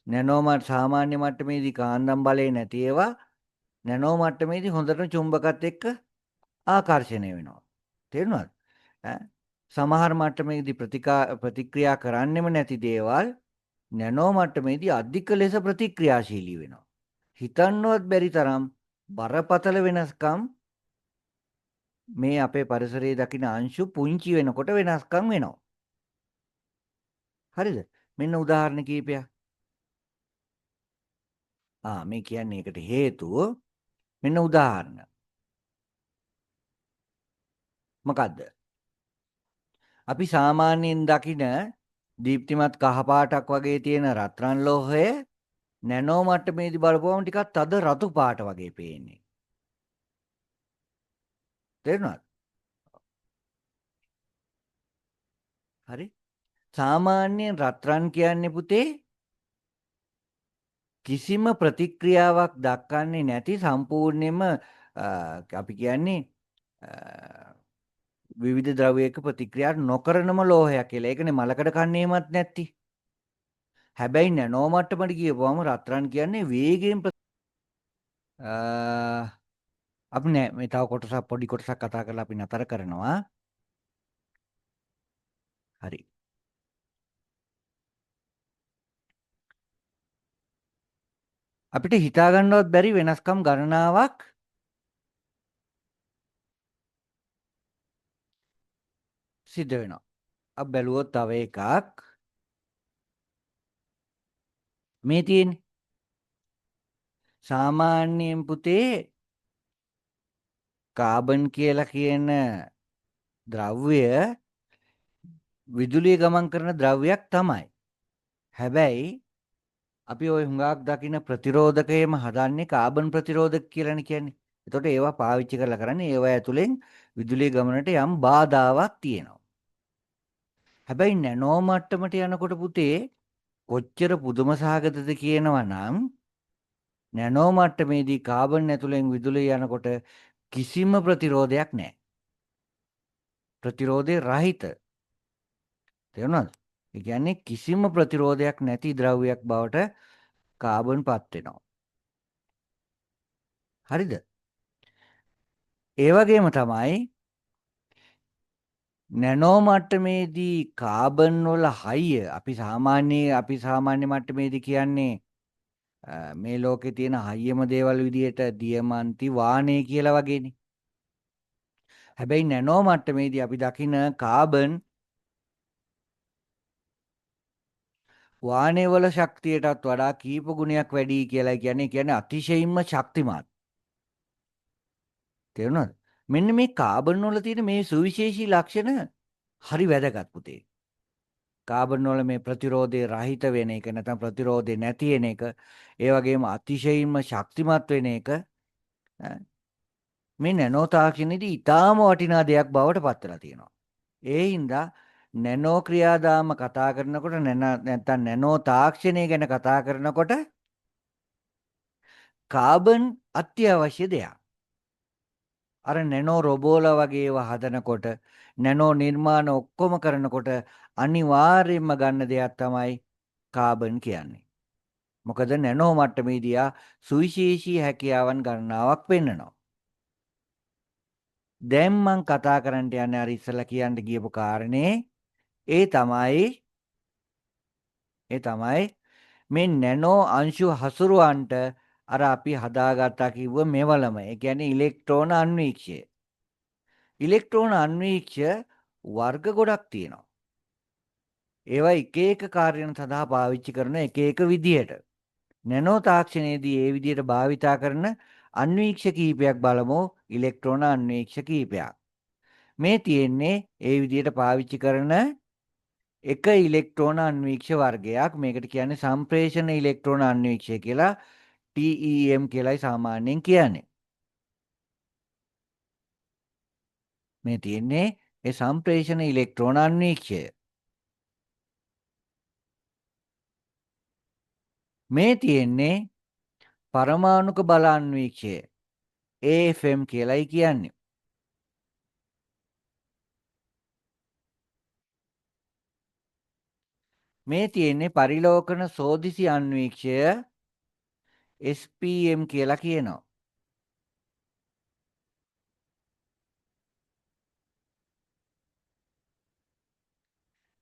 නැනෝ මට් සාමාන්‍ය මට්ටමේදී කාන්දම් බලය නැති ඒවා නැනෝ මට්ටමේදී හොඳටම චුම්බකත් එක්ක ආකර්ෂණය වෙනවා. තේරුණාද? ඈ සමහර මට්ටමේදී ප්‍රතික්‍රියා කරන්නෙම නැති දේවල් නැනෝ මට්ටමේදී අධික ලෙස ප්‍රතික්‍රියාශීලී වෙනවා. හිතන්නවත් බැරි තරම් බරපතල වෙනස්කම් මේ අපේ පරිසරයේ දකින අංශු පුංචි වෙනකොට වෙනස්කම් වෙනවා. හරිද? මෙන්න උදාහරණ කීපයක්. ආ මේ කියන්නේ ඒකට හේතුව මෙන්න උදාහරණ. මොකද්ද? අපි සාමාන්‍යයෙන් දකින දීප්තිමත් කහ පාටක් වගේ තියෙන රත්රන් ලෝහය නැනෝ මට්ටමේදී බලපුවම ටිකක් තද රතු පාට වගේ පේන්නේ. තේරුණාද? හරි. සාමාන්‍යයෙන් රත්රන් කියන්නේ පුතේ කිසිම ප්‍රතික්‍රියාවක් දක්වන්නේ නැති සම්පූර්ණයෙන්ම අපි කියන්නේ විවිධ ද්‍රව්‍යයක ප්‍රතික්‍රියා නොකරනම ලෝහයක් කියලා. ඒකනේ මලකඩ කන්නේමත් නැති. හැබැයි නැනෝ මට්ටමට ගියපුවම රත්රන් කියන්නේ වේගයෙන් අපි නෑ මේ තව කොටසක් පොඩි කොටසක් කතා කරලා අපි නතර කරනවා. හරි. අපිට හිතා ගන්නවත් බැරි වෙනස්කම් ගණනාවක් සිද්ධ වෙනවා. අපි බැලුවොත් තව එකක් මේ තියෙන්නේ. සාමාන්‍යයෙන් පුතේ කාබන් කියලා කියන ද්‍රව්‍ය විදුලිය ගමන් කරන ද්‍රව්‍යයක් තමයි. හැබැයි අපි ওই හුඟක් දකින ප්‍රතිරෝධකයම හදන්නේ කාබන් ප්‍රතිරෝධක කියලානේ කියන්නේ. එතකොට ඒවා පාවිච්චි කරලා කරන්නේ ඒවා ඇතුලෙන් විදුලිය ගමනට යම් බාධාවක් තියෙනවා. හැබැයි නැනෝ මට්ටමට යනකොට පුතේ කොච්චර පුදුම සහගතද කියනවා නම් නැනෝ මට්ටමේදී කාබන් ඇතුලෙන් විදුලිය යනකොට කිසිම ප්‍රතිරෝධයක් නැහැ. ප්‍රතිරෝධය රහිත. තේරුණාද? ඒ කියන්නේ කිසිම ප්‍රතිරෝධයක් නැති ද්‍රව්‍යයක් බවට කාබන් පත් වෙනවා. හරිද? ඒ වගේම තමයි නැනෝ මට්ටමේදී කාබන් වල හයිය අපි සාමාන්‍ය මට්ටමේදී කියන්නේ මේ ලෝකේ තියෙන හයියම දේවල් විදියට දියමන්ති වාණේ කියලා වගේනේ. හැබැයි නැනෝ මට්ටමේදී අපි දකින කාබන් වාණේ වල ශක්තියටත් වඩා කීප ගුණයක් වැඩි කියලා කියන්නේ අතිශයින්ම ශක්තිමත්. තේරුණාද? මෙන්න මේ කාබන් වල තියෙන මේ සුවිශේෂී ලක්ෂණ හරි වැදගත් පුතේ. කාබන් වල මේ ප්‍රතිරෝධය රහිත වෙන එක නැත්නම් ප්‍රතිරෝධය නැති වෙන එක, ඒ වගේම අතිශයින්ම ශක්තිමත් වෙන එක මේ නැනෝ තාක්ෂණයේදී ඉතාම වටිනා දෙයක් බවට පත් වෙලා තියෙනවා. ඒ හින්දා නැනෝ ක්‍රියාදාම කතා කරනකොට නැත්නම් නැනෝ තාක්ෂණය ගැන කතා කරනකොට කාබන් අත්‍යවශ්‍ය දෙයක්. අර නැනෝ රොබෝලා වගේ ඒවා හදනකොට, නැනෝ නිර්මාණ ඔක්කොම කරනකොට අනිවාර්යයෙන්ම ගන්න දෙයක් තමයි කාබන් කියන්නේ. මොකද නැනෝ මට්ටමේදී සුවිශේෂී හැකියාවන් ගණනාවක් පෙන්නනවා. දැන් මං කතා කරන්න යන්නේ අර ඉස්සලා කියන්න කියපු කාරණේ. ඒ තමයි මේ නැනෝ අංශු හසුරුවන්ට අර අපි හදාගත්තා කිව්ව මෙවලම. ඒ කියන්නේ ඉලෙක්ට්‍රෝන අන්වීක්ෂය. ඉලෙක්ට්‍රෝන අන්වීක්ෂ වර්ග ගොඩක් තියෙනවා. ඒවා එක එක කාර්යයන් සඳහා පාවිච්චි කරන එක එක විදියට. නැනෝ තාක්ෂණයේදී ඒ විදියට භාවිතා කරන අන්වීක්ෂ කිහිපයක් බලමු. ඉලෙක්ට්‍රෝන අන්වීක්ෂ කිහිපයක්. මේ තියෙන්නේ ඒ විදියට පාවිච්චි කරන එක ඉලෙක්ට්‍රෝන අන්වීක්ෂ වර්ගයක්. මේකට කියන්නේ සම්ප්‍රේෂණ ඉලෙක්ට්‍රෝන අන්වීක්ෂය කියලා. TEM කියලායි සාමාන්‍යයෙන් කියන්නේ. මේ තියෙන්නේ ඒ සම්ප්‍රේෂණ ඉලෙක්ට්‍රෝන අන්වීක්ෂය. මේ තියෙන්නේ පරමාණුක බල අන්වීක්ෂය. AFM කියලායි කියන්නේ. මේ තියෙන්නේ පරිලෝකන සෝදිසි අන්වීක්ෂය SPM කියලා කියනවා.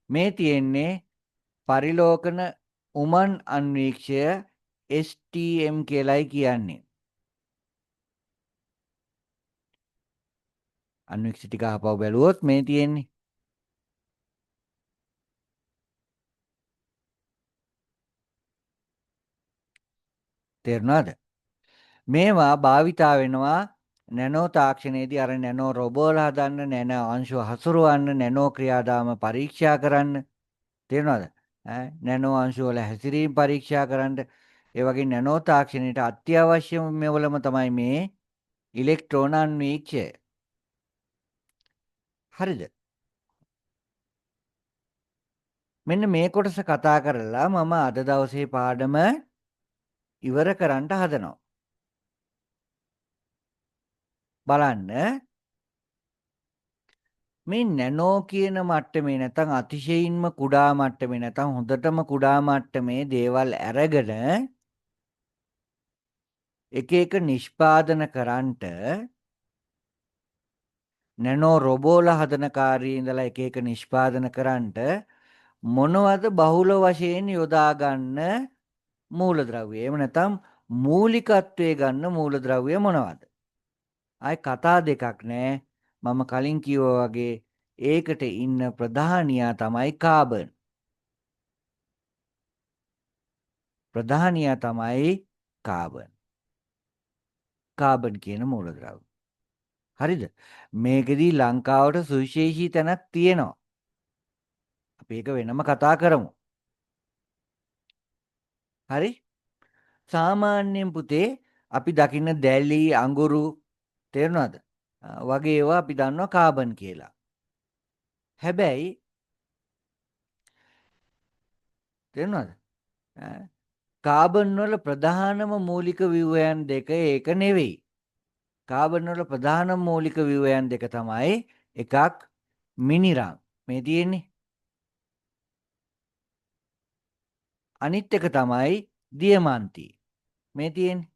මේ තියෙන්නේ පරිලෝකන උමන් අන්වීක්ෂය STM කියලායි කියන්නේ. අන්වීක්ෂ ටික ආපහු බැලුවොත් මේ තියෙන්නේ. තේරුණාද? මේවා භාවිතා වෙනවා නැනෝ තාක්ෂණයේදී අර නැනෝ රොබෝල හදන්න, නැනෝ අංශු හසුරවන්න, නැනෝ ක්‍රියාදාම පරීක්ෂා කරන්න. තේරුණාද? නැනෝ අංශු වල හැසිරීම පරීක්ෂා කරන්න. ඒ වගේ නැනෝ තාක්ෂණයට අත්‍යවශ්‍යම මෙවලම තමයි මේ ඉලෙක්ට්‍රෝන අන්වීක්ෂය. හරිද? මෙන්න මේ කොටස කතා කරලා මම අද දවසේ පාඩම ඉවර කරන්න හදනවා. බලන්න මේ නැනෝ කියන මට්ටමේ නැත්නම් අතිශයින්ම කුඩා මට්ටමේ නැත්නම් හොඳටම කුඩා මට්ටමේ දේවල් අරගෙන එක එක නිෂ්පාදන කරන්නට නැනෝ රොබෝලා හදන කාර්යයේ ඉඳලා එක එක නිෂ්පාදන කරන්නට මොනවද බහුල වශයෙන් යොදා ගන්න මූලද්‍රව්‍ය? එහෙම නැත්නම් මූලිකත්වයේ ගන්න මූලද්‍රව්‍ය මොනවද? ආයි කතා දෙකක් නෑ. මම කලින් කිව්වා වගේ ඒකට ඉන්න ප්‍රධානියා තමයි කාබන්. ප්‍රධානියා තමයි කාබන්. කාබන් කියන මූලද්‍රව්‍ය. හරිද? මේකෙදී ලංකාවට සුවිශේෂී තැනක් තියෙනවා. අපි ඒක වෙනම කතා කරමු. හරි? සාමාන්‍යයෙන් පුතේ අපි දකින්න දැලි, අඟුරු තේරුණාද? වගේ ඒවා අපි දන්නවා කාබන් කියලා. හැබැයි තේරුණාද? කාබන් වල ප්‍රධානම මූලික ව්‍යුහයන් දෙක ඒක නෙවෙයි. කාබන් වල ප්‍රධානම මූලික ව්‍යුහයන් දෙක තමයි එකක් මිනිරන් මේ තියෙන්නේ. අනිත් එක තමයි දියමන්ති මේ තියෙන්නේ.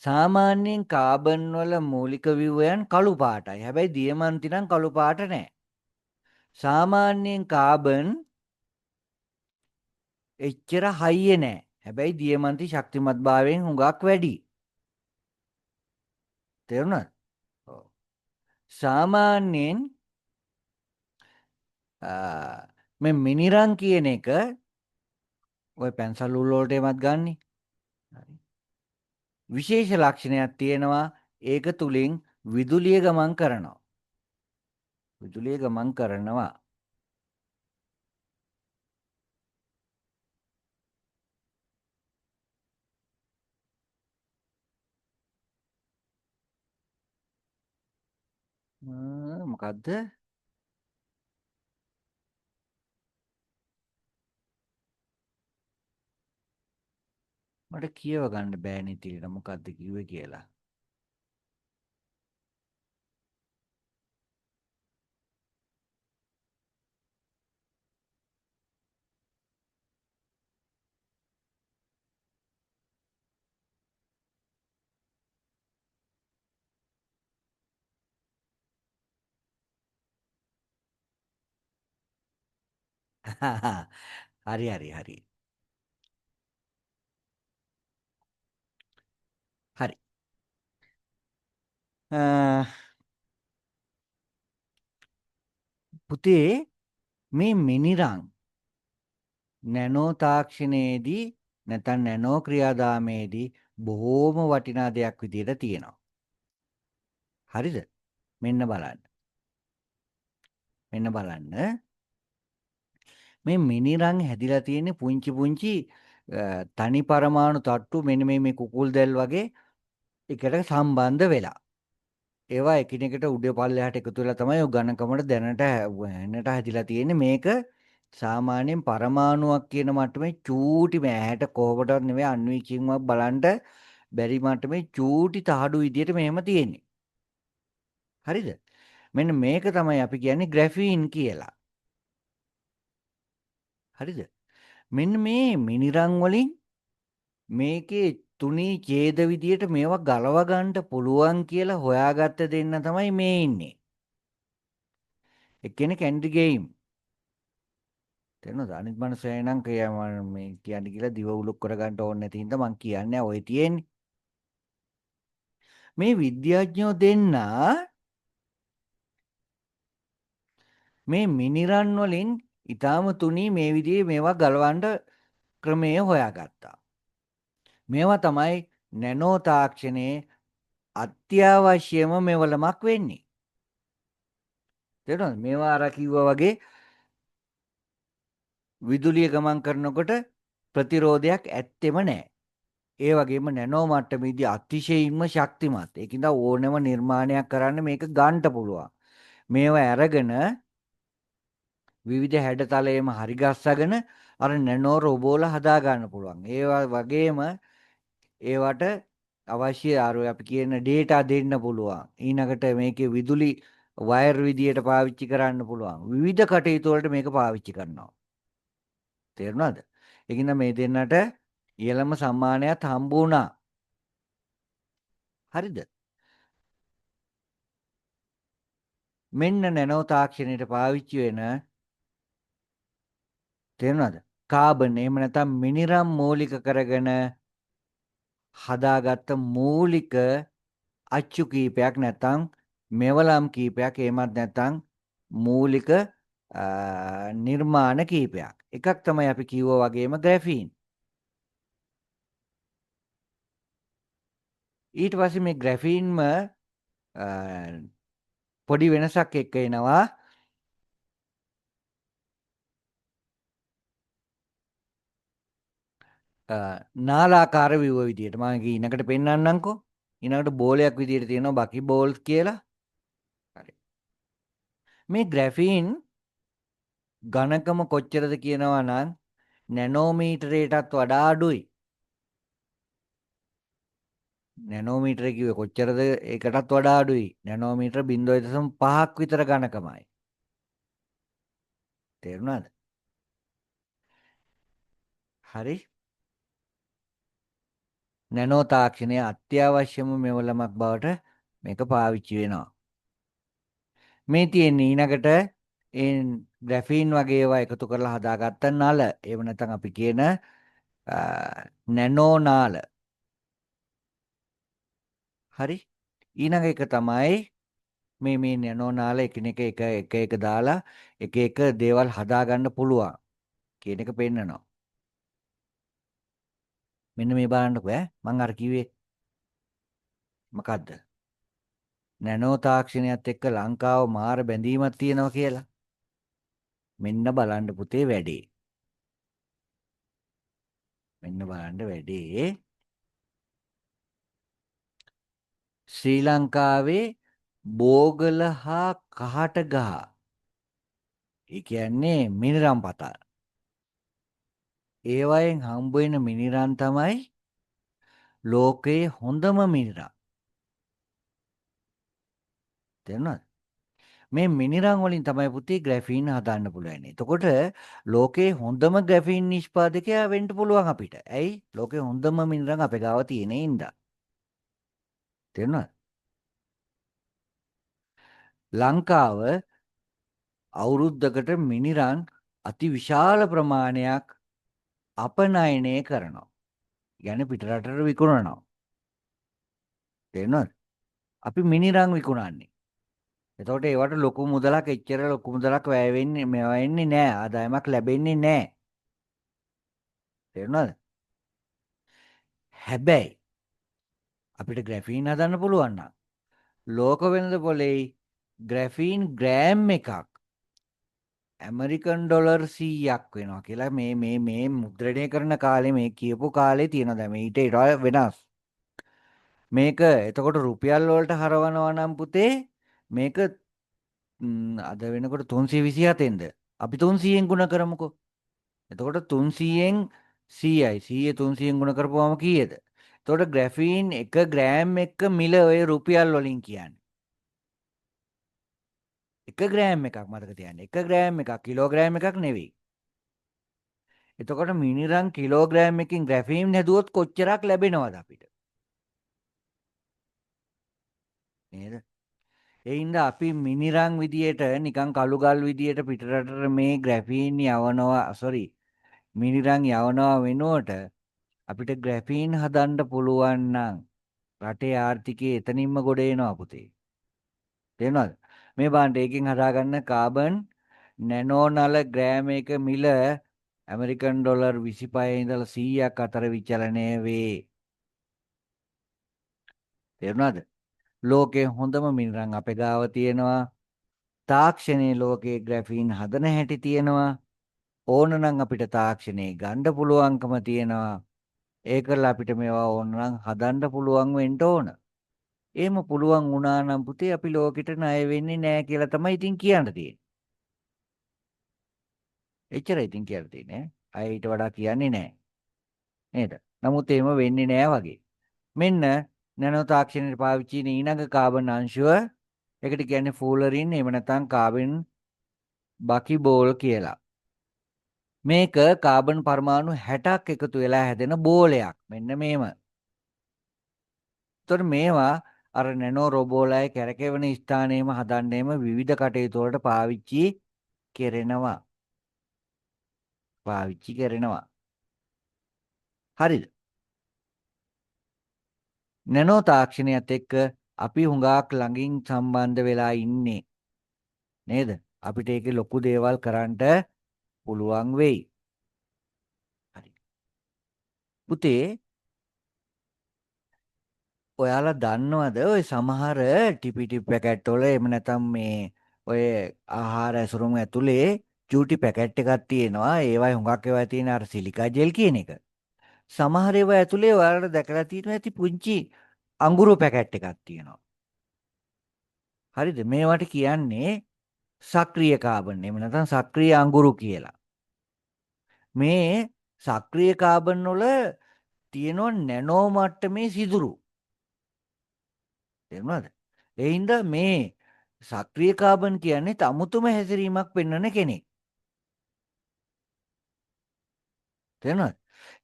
සාමාන්‍යයෙන් කාබන් වල මූලික ව්‍යුහයන් කළු පාටයි. හැබැයි දියමන්ති නම් කළු පාට නෑ. සාමාන්‍යයෙන් කාබන් එච්චර හයිය නෑ. හැබැයි දියමන්ති ශක්තිමත් භාවයෙන් හුඟක් වැඩි. තේරුණාද? ඔව්. සාමාන්‍යයෙන් මේ මිනිරන් කියන එක ඔය පැන්සල් උල් වලට එමත් ගන්නෙ. හරි. විශේෂ ලක්ෂණයක් තියෙනවා. ඒක තුලින් විදුලිය ගමන් කරනවා. විදුලිය ගමන් කරනවා. මොකද්ද? මට කියව ගන්න බෑනේ තිලින මොකද්ද කිව්වේ කියලා. හරි හරි හරි. හරි. පුතේ මේ මිනිරන් නැනෝ තාක්ෂණයේදී නැත්නම් නැනෝ ක්‍රියාදාමයේදී බොහෝම වටිනා දෙයක් විදියට තියෙනවා. හරිද? මෙන්න බලන්න. මෙන්න බලන්න. මේ මිනිරන් හැදිලා තියෙන්නේ පුංචි පුංචි තනි පරමාණු තට්ටු මෙන්න මේ මේ කුකුල් දැල් වගේ එකට සම්බන්ධ වෙලා. ඒවා එකිනෙකට උඩ පල්ලෙහාට එකතු වෙලා තමයි ඔය ඝනකමට දැනට හැනට හැදිලා තියෙන්නේ. මේක සාමාන්‍යයෙන් පරමාණුවක් කියන මට්ටමේ චූටි මෑ ඇහැට කොහොමදවත් නෙවෙයි අන්වීක්ෂණයක් බලන්න බැරි මට්ටමේ චූටි තහඩු විදියට මෙහෙම තියෙන්නේ. හරිද? මෙන්න මේක තමයි අපි කියන්නේ ග්‍රැෆීන් කියලා. හරිද? මෙන්න මේ මිනිරන් වලින් මේකේ තුනී ඡේද විදියට මේවා ගලව ගන්න පුළුවන් කියලා හොයාගත්ත දෙන්න තමයි මේ ඉන්නේ. එක්කෙනෙක් ඇන්ඩි ගේම්. තේරෙනවද? අනිත් මනුස්සයා නම් මේ කියන්න කියලා දිව උලුක් කරගන්න ඕනේ නැති හින්දා මං කියන්නේ ඔය තියෙන්නේ. මේ විද්‍යාඥයෝ දෙන්නා මේ මිනිරන් වලින් ඊටාම තුනී මේ විදිහේ මේවා ගලවන්න ක්‍රමය හොයාගත්තා. මේවා තමයි නැනෝ තාක්ෂණයේ අත්‍යවශ්‍යම මෙවලමක් වෙන්නේ. තේරුණාද? මේවා අර කිව්වා වගේ විදුලිය ගමන් කරනකොට ප්‍රතිරෝධයක් ඇත්තෙම නෑ. ඒ වගේම නැනෝ මට්ටමේදී අතිශයින්ම ශක්තිමත්. ඒකින්ද ඕනෑම නිර්මාණයක් කරන්න මේක ගන්නට පුළුවන්. මේවා අරගෙන විවිධ හැඩතලයේම හරි ගස්සගෙන අර නැනෝ රොබෝල හදා ගන්න පුළුවන්. ඒවා වගේම ඒවට අවශ්‍ය අර අපි කියන ඩේටා දෙන්න පුළුවන්. ඊළඟට මේකේ විදුලි වයර් විදියට පාවිච්චි කරන්න පුළුවන්. විවිධ කටයුතු වලට මේක පාවිච්චි කරනවා. තේරුණාද? ඒකින්ද මේ දෙන්නට ඉහළම සම්මානයක් හම්බ වුණා. හරිද? මෙන්න නැනෝ තාක්ෂණයට පාවිච්චි වෙන තේරුණාද? කාබන් එහෙම නැත්නම් මිනිරම් මූලික කරගෙන හදාගත්ත මූලික අච්චු කීපයක් නැත්නම් මෙවලම් කීපයක් එහෙමත් නැත්නම් මූලික නිර්මාණ කීපයක්. එකක් තමයි අපි කිව්වා වගේම ග්‍රැෆීන්. ඊට පස්සේ මේ ග්‍රැෆීන්ම පොඩි වෙනසක් එක්ක එනවා. නාලාකාර ව්‍යුහ විදියට. මම ඊළඟට පෙන්නන්නම්කෝ. ඊළඟට බෝලයක් විදියට තියෙනවා බකි බෝල්ස් කියලා. හරි. මේ ග්‍රැෆීන් ඝනකම කොච්චරද කියනවා නම් නැනෝමීටරයටත් වඩා අඩුයි. නැනෝමීටරය කිව්වේ කොච්චරද? ඒකටත් වඩා අඩුයි. නැනෝමීටර 0.5ක් විතර ඝනකමයි. තේරුණාද? හරි. නැනෝ තාක්ෂණය අත්‍යවශ්‍යම මෙවලමක් බවට මේක පාවිච්චි වෙනවා. මේ තියෙන්නේ ඊළඟට ඒ ග්‍රැෆීන් වගේ ඒවා එකතු කරලා හදාගත්ත නල. එහෙම නැත්නම් අපි කියන නැනෝ නාල. හරි. ඊළඟ එක තමයි මේ මේ නැනෝ නාල එකිනෙක එක එක එක දාලා එක එක දේවල් හදාගන්න පුළුවන් කියන එක පෙන්නනවා. මෙන්න මේ බලන්නකෝ ඈ මං අර කිව්වේ මොකද්ද? නැනෝ තාක්ෂණයත් එක්ක ලංකාව මාර බැඳීමක් තියෙනවා කියලා. මෙන්න බලන්න පුතේ වැඩේ. මෙන්න බලන්න වැඩේ. ශ්‍රී ලංකාවේ බෝගල හා කහටගහ ඒ කියන්නේ මිනිරම් පතල්. ඒවයෙන් හම්බ වෙන මිනිරන් තමයි ලෝකයේ හොඳම මිනිරන්. තේරුණාද? මේ මිනිරන් වලින් තමයි පුතේ ග්‍රැෆීන් හදන්න පුළුවන්. එතකොට ලෝකයේ හොඳම ග්‍රැෆීන් නිෂ්පාදකයා වෙන්න පුළුවන් අපිට. ඇයි? ලෝකයේ හොඳම මිනිරන් අපේ ගාව තියෙන හින්දා. තේරුණාද? ලංකාව අවුරුද්දකට මිනිරන් අති විශාල ප්‍රමාණයක් අපනයනය කරනවා. කියන්නේ පිට රටට විකුණනවා. තේරෙනවද? අපි මිනිරන් විකුණන්නේ. එතකොට ඒවට ලොකු මුදලක් එච්චර ලොකු මුදලක් වැය වෙන්නේ මේවා එන්නේ නෑ. ආදායමක් ලැබෙන්නේ නෑ. තේරුණාද? හැබැයි අපිට ග්‍රැෆීන් හදන්න පුළුවන් නම් ලෝක වෙළඳ පොලේ ග්‍රැෆීන් ග්‍රෑම් එකක් ඇමරිකන් ඩොලර් 100ක් වෙනවා කියලා මේ මේ මේ මුද්‍රණය කරන කාලේ මේ කියපු කාලේ තියෙනවා. දැන් මේ ඊට ඊට වෙනස්. මේක එතකොට රුපියල් වලට හරවනවා නම් පුතේ මේක අද වෙනකොට 327න්ද අපි 300න් ගුණ කරමුකෝ. එතකොට 300න් 100යි 100 300න් ගුණ කරපුවාම කීයද? එතකොට ග්‍රැෆීන් 1 ග්‍රෑම් එක මිල ඔය රුපියල් වලින් කියන්නේ. 1 ග්‍රෑම් එකක් මතක තියාගන්න. 1 ග්‍රෑම් එකක් කිලෝග්‍රෑම් එකක් නෙවෙයි. එතකොට මිනිරන් කිලෝග්‍රෑම් එකකින් ග්‍රැෆීන් හැදුවොත් කොච්චරක් ලැබෙනවද අපිට? නේද? ඒ හින්දා අපි මිනිරන් විදියට නිකන් කළු ගල් විදියට පිටරටට මේ ග්‍රැෆීන් යවනවා, සෝරි මිනිරන් යවනවා වෙනුවට අපිට ග්‍රැෆීන් හදන්න පුළුවන් නම් රටේ ආර්ථිකය එතනින්ම ගොඩ එනවා පුතේ. තේරුණාද? මේ බලන්න ඒකෙන් හදාගන්න කාබන් නැනෝ නල ග්‍රෑම් එක මිල ඇමරිකන් ඩොලර් 25 ඉඳලා 100ක් අතර විචලනය වේ. තේරුණාද? ලෝකයේ හොඳම මිනිරන් අපේ ගාව තියෙනවා. තාක්ෂණයේ ලෝකයේ ග්‍රැෆීන් හදන හැටි තියෙනවා. ඕන නම් අපිට තාක්ෂණේ ගන්න පුළුවන්කම තියෙනවා. ඒකල අපිට මේවා ඕන නම් හදන්න පුළුවන් වෙන්න ඕන. එහෙම පුළුවන් වුණා නම් පුතේ අපි ලෝකෙට ණය වෙන්නේ නෑ කියලා තමයි ඉතින් කියන්න තියෙන්නේ. එච්චරයි ඉතින් කියන්න තියෙන්නේ. අය ඊට වඩා කියන්නේ නෑ. නේද? නමුත් එහෙම වෙන්නේ නෑ වගේ. මෙන්න නැනෝ තාක්ෂණයට පාවිච්චි වෙන ඊළඟ කාබන් අංශුව. ඒකට කියන්නේ ෆූලරින් එහෙම නැත්නම් කාබන් බකිබෝල් කියලා. මේක කාබන් පරමාණු 60ක් එකතු වෙලා හැදෙන බෝලයක්. මෙන්න මේම. එතකොට මේවා අර නැනෝ රොබෝලයි කැරකෙවන ස්ථානයේම හදන්නේම විවිධ කටයුතු වලට පාවිච්චි කෙරෙනවා. පාවිච්චි කරනවා. හරිද? නැනෝ තාක්ෂණයත් එක්ක අපි හුඟක් ළඟින් සම්බන්ධ වෙලා ඉන්නේ. නේද? අපිට ඒකේ ලොකු දේවල් කරන්නට පුළුවන් වෙයි. හරි. පුතේ ඔයාලා දන්නවද ඔය සමහර ටිපි ටිපි පැකට් වල එහෙම නැත්නම් මේ ඔය ආහාර ඇසුරුම් ඇතුලේ චූටි පැකට් එකක් තියෙනවා. ඒවයි හුඟක් ඒවා තියෙන අර සිලිකා ජෙල් කියන එක. සමහර ඒවා ඇතුලේ ඔයාලට දැකලා තියෙනවා ඇති පුංචි අඟුරු පැකට් එකක් තියෙනවා. හරිද? මේවට කියන්නේ සක්‍රීය කාබන් එහෙම නැත්නම් සක්‍රීය අඟුරු කියලා. මේ සක්‍රීය කාබන් වල තියෙනවා නැනෝ මට්ටමේ සිදුරු. තේරුණාද? ඒ හින්දා මේ සක්‍රීය කාබන් කියන්නේ අමුතුම හැසිරීමක් පෙන්වන කෙනෙක්. තේරුණාද?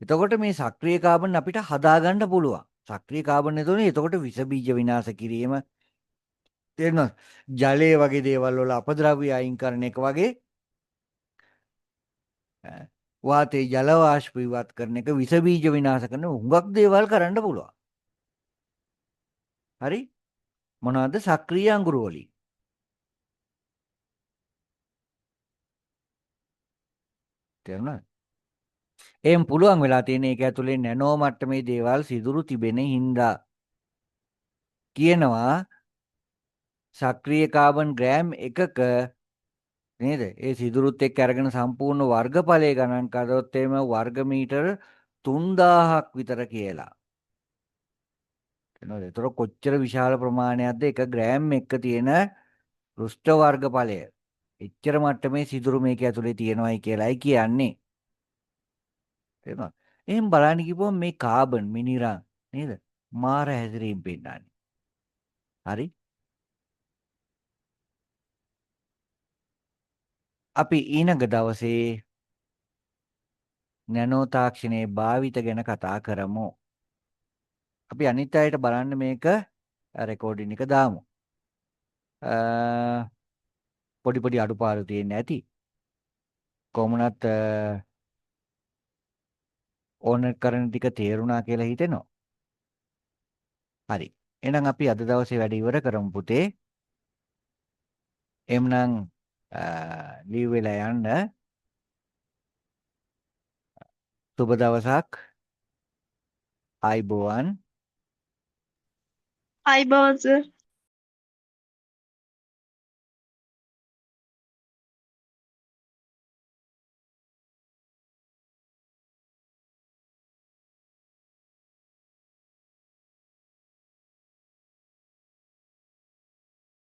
එතකොට මේ සක්‍රීය කාබන් අපිට හදාගන්න පුළුවන්. සක්‍රීය කාබන් එතකොට විස බීජ විනාශ කිරීම, තේරුණාද? ජලය වගේ දේවල් වල අපද්‍රව්‍ය අයින් කරන එක වගේ, වාතයේ ජල වාෂ්ප ඉවත් කරන එක, විස බීජ විනාශ කරන හුඟක් දේවල් කරන්න පුළුවන්. හරි? මොනවද සක්‍රීය අඟුරු වලින්? තේරුණාද? එහෙම පුළුවන් වෙලා තියෙන එක ඇතුලේ නැනෝ මට්ටමේ දේවල් සිදුරු තිබෙන හින්දා කියනවා සක්‍රීය කාබන් ග්‍රෑම් එකක නේද? ඒ සිදුරුත් එක්ක අරගෙන සම්පූර්ණ වර්ගඵලය ගණන් කරොත් එහෙම වර්ග මීටර 3000ක් විතර කියලා. නේද? ඒතර කොච්චර විශාල ප්‍රමාණයක්ද එක ග්‍රෑම් එක තියෙන පෘෂ්ඨ වර්ගඵලය. එච්චර මට්ටමේ සිදුරු මේක ඇතුලේ තියෙනවයි කියලායි කියන්නේ. තේරුණාද? එහෙන් බලන්න කිව්වම මේ කාබන් මිනිරන් නේද? මාර හැසිරීම පෙන්නන්නේ. හරි? අපි ඊළඟ දවසේ නැනෝ තාක්ෂණයේ භාවිත ගැන කතා කරමු. අපි අනිත් අයට බලන්න මේක රෙකෝඩින් එක දාමු. පොඩි පොඩි අඩුපාඩු තියෙන්න ඇති. කොහොම වුණත් ඕන කරන ටික තේරුණා කියලා හිතෙනවා. හරි. එහෙනම් අපි අද දවසේ වැඩ ඉවර කරමු පුතේ. එහෙමනම් ලීව් වෙලා යන්න. සුබ දවසක්. ආයුබෝවන්. ආයුබෝවන් සර්.